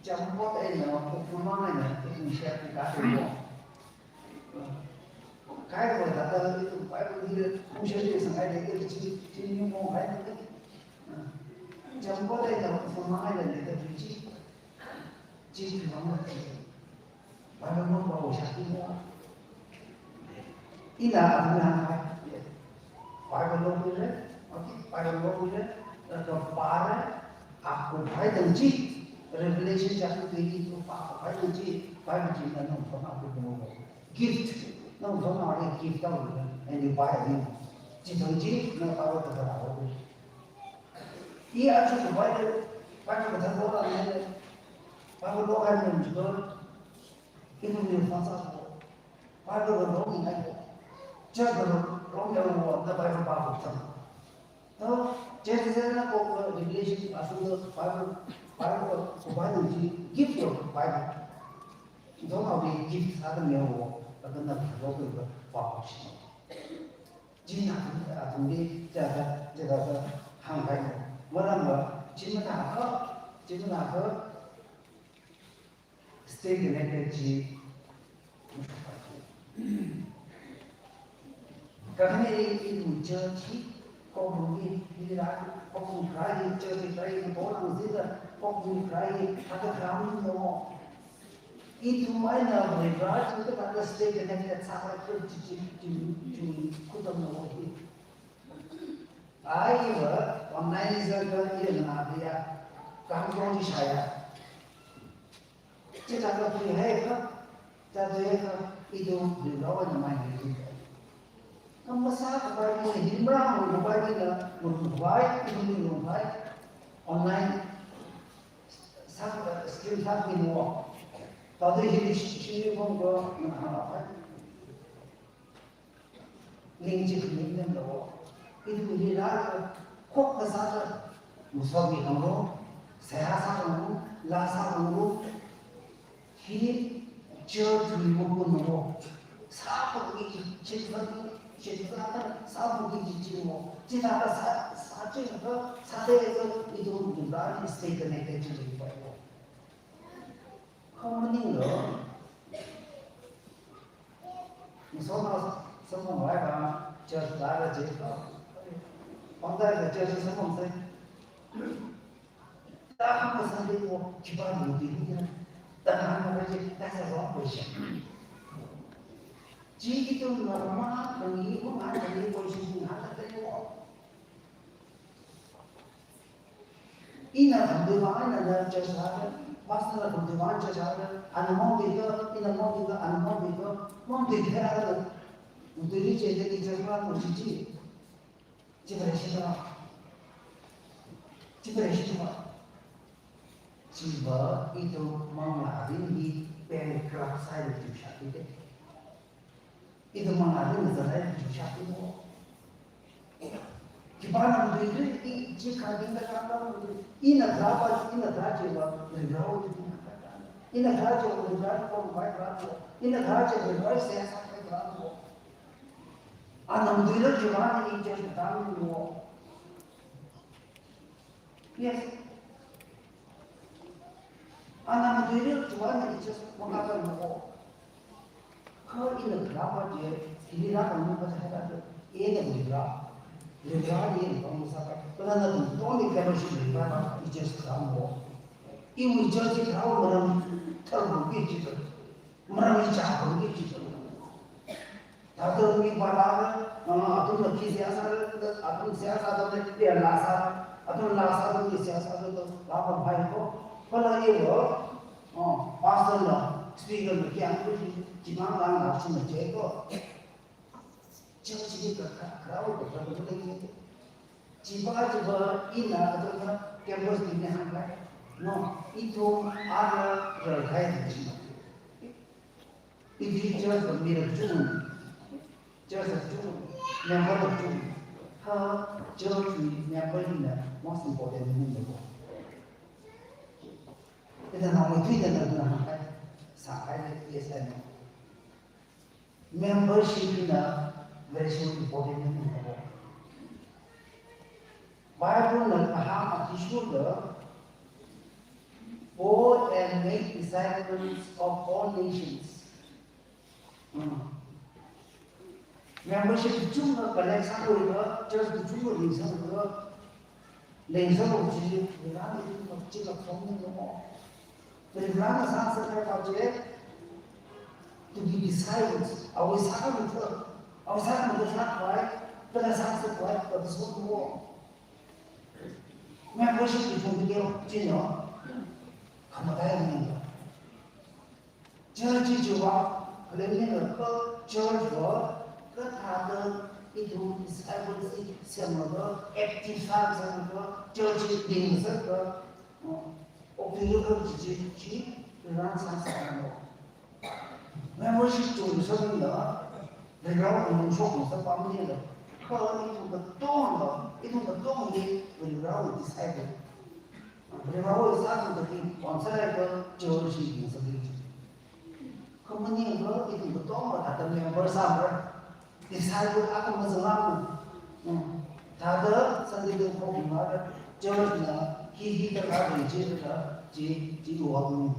chāmkot eina, uphung mang eina, ithum share kasā mo. Kaikhava thāda, ithum Bible hi, uphung share sāngai de, ithum chi, chi ni mo hai de. Chāmkot eina, uphung mang eina, de, de, chi. Chi, chi, mang, mang, chi. Bible mapāo shāki mo. Ina athumna hāngkahai. Bible lokhuira, okay, Bible lokhuira, laga pāra, akhavai tang chi, Revelation chapter twenty-two pākhavai tang chi, Bible chi na nang thona kumo. Gift, nang thona gift tao, and you buy a new. Chi tang chi, na Bible kathara lokhuira. I aja Bible, Bible kathara lokhuira, Bible lokhuira, Ithumli phone sāko. Bible va longmingaiko. Church va long, longmingaiko, na Bible pāko tam. To, church va na ko, ko Revelation, asu Bible, Bible ko, ko Bible ji, gift ko Bible. Ithumnaoli gift sāda mihaowa, laga na Bible ko pāko shi. China, athumli, chithāda, chithāda hāngkahaina. Maramva, chi mathākha, chi mathākha, stay connected ji. Kakhane ithum church hi, Pokungi, hila, Pokungi Kharā hi, church hi Kharā hi, Pokungi zida, Pokungi Kharā hi, haka kharā mi no. Ithum eina Varivarā chi kathāda stay connected sākhala chi, chi, chi, chi, chi, khutam no hi. Ai, iva, online is a, iva na, ya. Kangkong chi shāya. Chithāda khuihaiakha, thāda khuihaiakha, ithum Varewui eina mai ngai. Kha masā kapai mi, himrang kapai mi na, ngarumpai, ithum ngarumpai, online, sā, stream sāmi no. Thāda hi shi, shi mong ko, na ha pai. Ning chi khami nganālo. Ithum hi rālaga, khokkha sāda, masot mi hānglu, seihā sā hānglu, laa sā hānglu. Hi church wui makunlo. Sāphok mi chi, chithāda, chithāda, sāphok mi chi chilo. Chithāda sā, sā chi ka, sāda ka, ithum Vareli stay connected chi leipailo. Kha maninglo. Masotnao samphanglaga church lāka jiakha. Pangda ka church samphangsa. Thākha Sunday ko khipā lungdi ya. Thākha kaji, that's a wrong question. Chi ithumna ma kani, ma kani question hāngda leiwo. Ina khamtui vang ina na church hāngda, pastor na khamtui vang church hāngda, ana maungthuiakha, ina maungthuiakha, ana maungthuiakha, maungthuiakha ana, khamtui li chieina i church hāngda chi chi. Chi Vareshi tuma. Chi Vareshi tuma. Chiva ithum manglā mirin hi bankrupt sāhaida chiwui shākhuida. Ithum manglā mirin zanghaida chiwui shākhuida. Khipāna matuithui, i chi khangateida khangatei, ina kharā pa, ina kharā chiva, Varewui eina kharā. Ina kharā chiva, Varewui eina kharā pa. Ina kharā chiva, Varewui seihā sāpai kharā pa. Ana matuilāk chiva, i church katāmi wo. Yes. Ana matuilāk chiva, i church makāpai mo. Kha ina kharā pa chi, hili rākhangai pa chi hithāda, ina Vareli, Vareli ina pangmasāpai. Kha nana tungtongli fellowship leipai pa, i church kharā mo. Iwui church chi kharā maram tharkhuiki chi to. Maram ichākhuiki chi to. Thāda mi pālaga, ah, athumna khi seihā sāra, athum seihā sāda lei, ya laa sā, athum laa sāda lei seihā sāda to, laa pampai ko. Kala ye lo, oh, pastor lo, speaker lo, khi hāngkhui, chimang lang la china je ko. Church li ka, ka, crowd ka, ka, ka, ka, Chiva, chiva, ina, athumna campus li ni hāngkahai. No, ithum ara rarkahai chi. Ithi church va mi rachun. Church rachun. Member rachun. Ha, church wui member hina most important thing ko. Ina naomeithuida na hāngkahai. Sākahai le, yes, I know. Membership hina very important thing. Bible na kahāng athishurda, "Go and make disciples of all nations." Hmm. Membership kachungkha collect sākhuilaga, church kachungkha ringsanglaga, leisālo chi, Varena ithum machila phongmi no. Varena sāngasakkahai pa chi, to be disciples, awui sākhangatha, awui sākhangatha sākhavai, kala sāngasakkhavai, kala sākhavai. Membership ithum khaleo, chino, khamataiya maningla. Church chiva, khalemnila kha church va, kathāda ithum discipleship semlaga, active sāsanglaga, church hi ringsaklaga, uh, okthuilaga chi chi, chi, run sāsanglaga. Membership chungda sāmila, Varewui lungshok ngasakpam maningla, kha ithum katonga, ithum katongli, Varewui disciple. Varewui sākhangatha hi, onsalaiga church hi ringsaklei chi. Kha maningla ithum katonga thāda member sāmara. Disciple akha mazangla. Hmm. Thāda Sunday khokmara church na hi hi thāda ringchithāda chi, chi luwa kuni.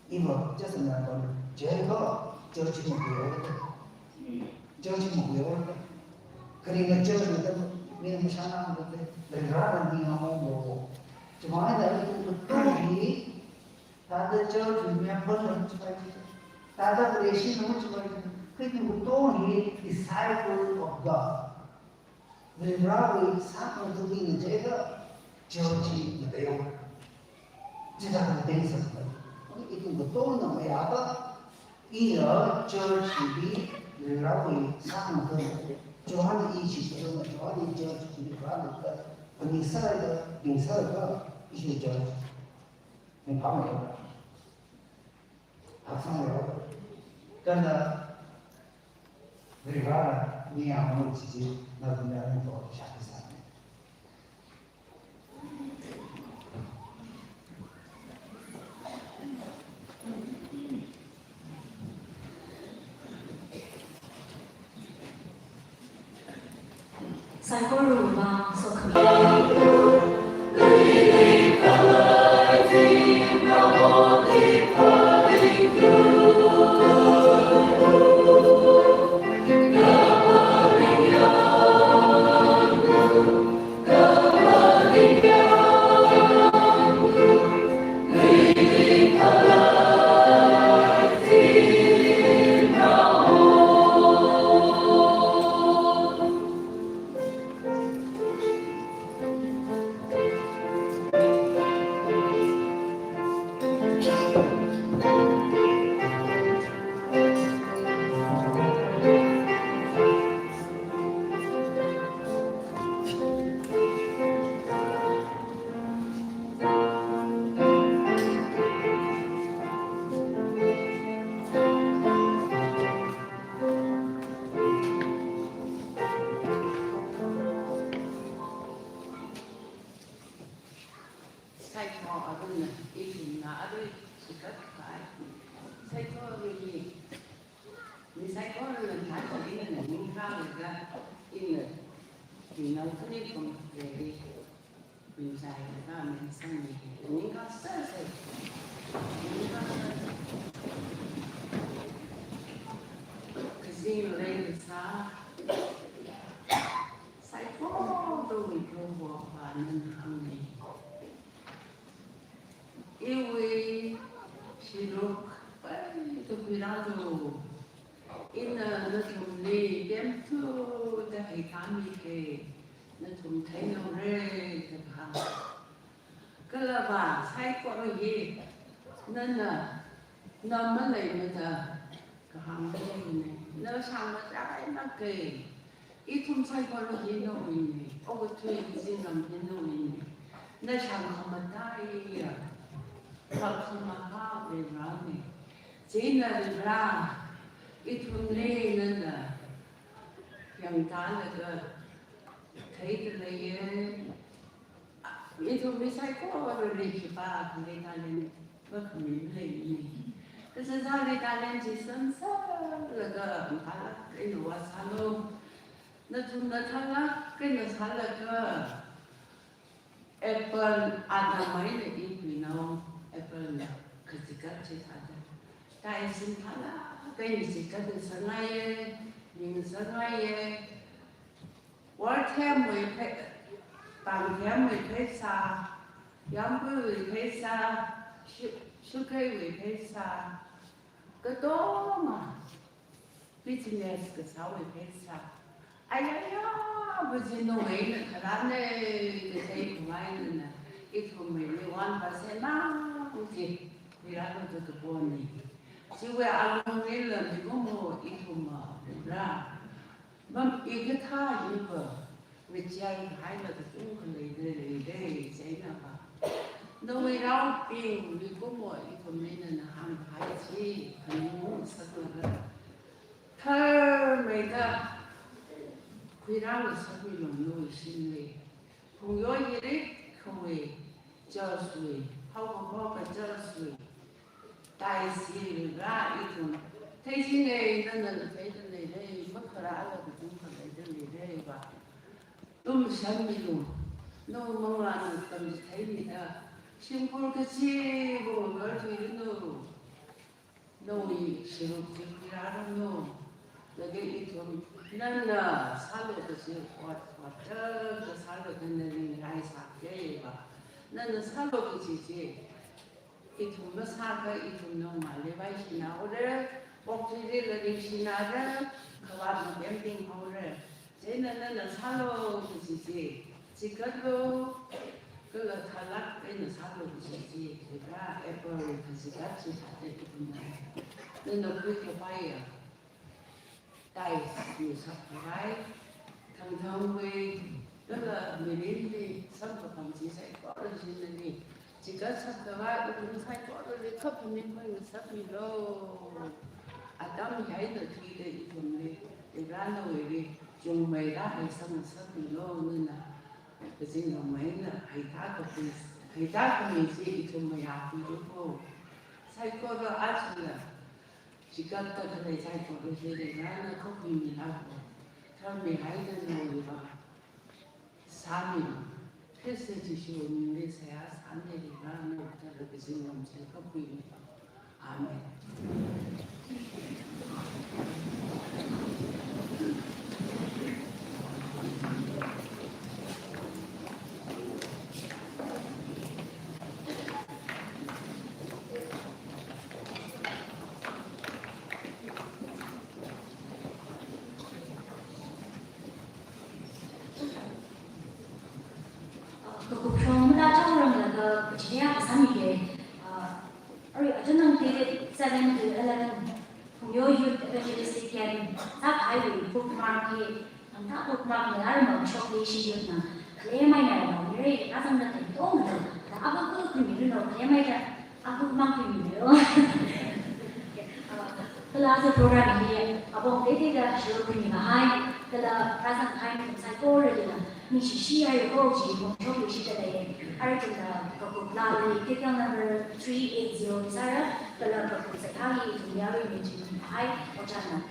Iva, just a member. Jai ko, church makhuihaowa. Church makhuihaowa. Kharinga church na tam, mi mashana mate, Varena ninga mo mo. Chumai da ithum katonga hi, thāda church member na chipai chi. Thāda Vareshi na chipai chi. Kha ithum katonga hi disciple of God. Varewui sākhangatha bingna jiakha, church hi matayo. Chithāda tengsa. Ithum katongana mayākha, ina church hi Varivarawui sāngathā. Johan i chithāda, Johan i church hi Varivarana kha, phaningsāda, ningsāda, ishi church. Ningphāmeiya. Hapsangmeiya. Kala Varivarana ningyāng chi chi, nathumli ringphāshap sāmi. Saikora vang sokhami. Saikora arui ina, ithumna arui chikatkahai. Saikora arui, mi saikorana thāda ina ningkalaga, ina, ina kani kum ready. Min chai ka min sangmi. Ningkā sāsai. Ningkā sāsai. Kazing lei kasā. Saikora tui Proho pa nana hāngmi. Iwui shiruk pai tukui rālu. Ina nathumli temthuda heikāmi ke, nathum theihaora da kahāng. Kala va saikora hi, nana, na maleimada kahāng leine. Na shāngmachāngai nake. Ithum saikora hi nawuine. Okathui kazingram hi nawuine. Na shāngkhamataiya, khakhamahā Varivarane. Chieina Varivara, ithumli nana yangtālaga theida leiye. Ithumli saikorali khipākha talent makhami maleimane. Kasāsāli talent chi samsālaga mathālāk eina vāsālu. Nathumna thālāk eina sālaga apple atam eina ipinao, apple na kachikat chithāda. Taisin thālāk eina chikatngasakngaiye, mingsakngaiye. Worthemwui phe-, tangthemwui pheisā, yāmguiwui pheisā, shu-, shukheiwui pheisā, katonga business kasāwui pheisā. Ayaya, bujinu eina kharāne, kathei khamei eina, ithumwuili one percent mang chi, Varivara kathāda kapone. Chiwui alunglila mikumo ithum Varivara. Mami kathā hiva, ngacheihailaga kachungkha leida leidei, chieina va. Nawui raobing mikumo ithumli nana hāngkahai chi, khaning saklaga. Tharmeida, khuirāngasakmilu nawui shimli. Phungyo hirik khawui, church wui, haokakho ka church wui. Taisi Varivara ithum. Theichinge nana theida leirei, makharālaga kachungkha leida leirei va. Lumashanmilu. Nawui manglāna tamchitheimida. Shimkhur kachiva̱ ngarthuiranu. Nawui shiruk chi khuirāranu. Laga ithum nana sālu kachi ot, ot, ot, kasālu nana ringraisāke va. Nana sālu kachi chi. Ithum masākha ithum nongmali vaishinaora, pokthili ringshinaora, khavāt mabemting haora. Chieina nana sālu kachi chi, chikatlu, Kala thalak eina sālu kaji chi, kha April kaji kachi thāda ithumna. Nana khuikapaiya. Tithes sākhavai, thangthangwui, kala mirinli samkaphang chi saikora chi nali chigat sākhavai, ithum saikorali kaphaning khuingasakmilu. Atam hi eina thuida ithumli, Varena nawuili chungmeida haisang ngasakmilu, nana kazingramwui eina heithā kapi, heithā khami chi ithum mayākhuilu ko. Saikora ajala chigat kakhalei saikora chili Varena kaphaninglāklu. Tharmihai eina nawui vang sāmi. Khrista Jishu mingli seihā sāmi, Varena nawui kazingramli kaphaninglāklu. Amen. Kakup shong mada chao ranglaga kachiya kasāmige. Ah, arui atunang te seven to eleven Phungyo Youth Evangelistic Camp sākahaiwui bookmark hi, hangta bookmark na armang shokli shiyutna, khalei mai nai nao mire, azang na te tong na, na aba ko kuni no, khalei mai ta, aku mang kuni no. Ah, kala sa program hi, abong te te da shiro kuni mahai, kala azang hai mi saikorali na, mi shishi ai ko chi, mong shokli shida lei, arui tunda kakup lali, kekang number three eight zero sāra, kala kakup saikha hi, ithum yarui mi chi mahai, ojana.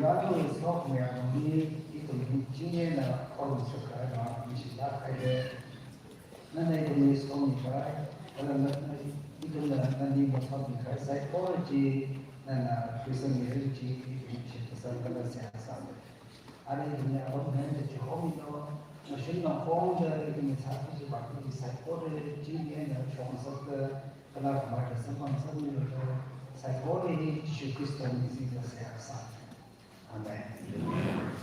Bible talk mayāmang hi ithum hi chieina khorumsakra ma mishilak haida. Nana ithumli somi khavai, kala na, na ithumna nali masomi khavai, saikora chi nana Christian marriage chi ithum shitsang kala seihā sāmi. Ari ithumna apam nana chihomi no, machine na phone da ithumna sāki chi baki saikora chieina shong sāda, kala khamar da samphang sāmi lo, saikora hi Jishu Khristali singda seihā sāmi. Amen.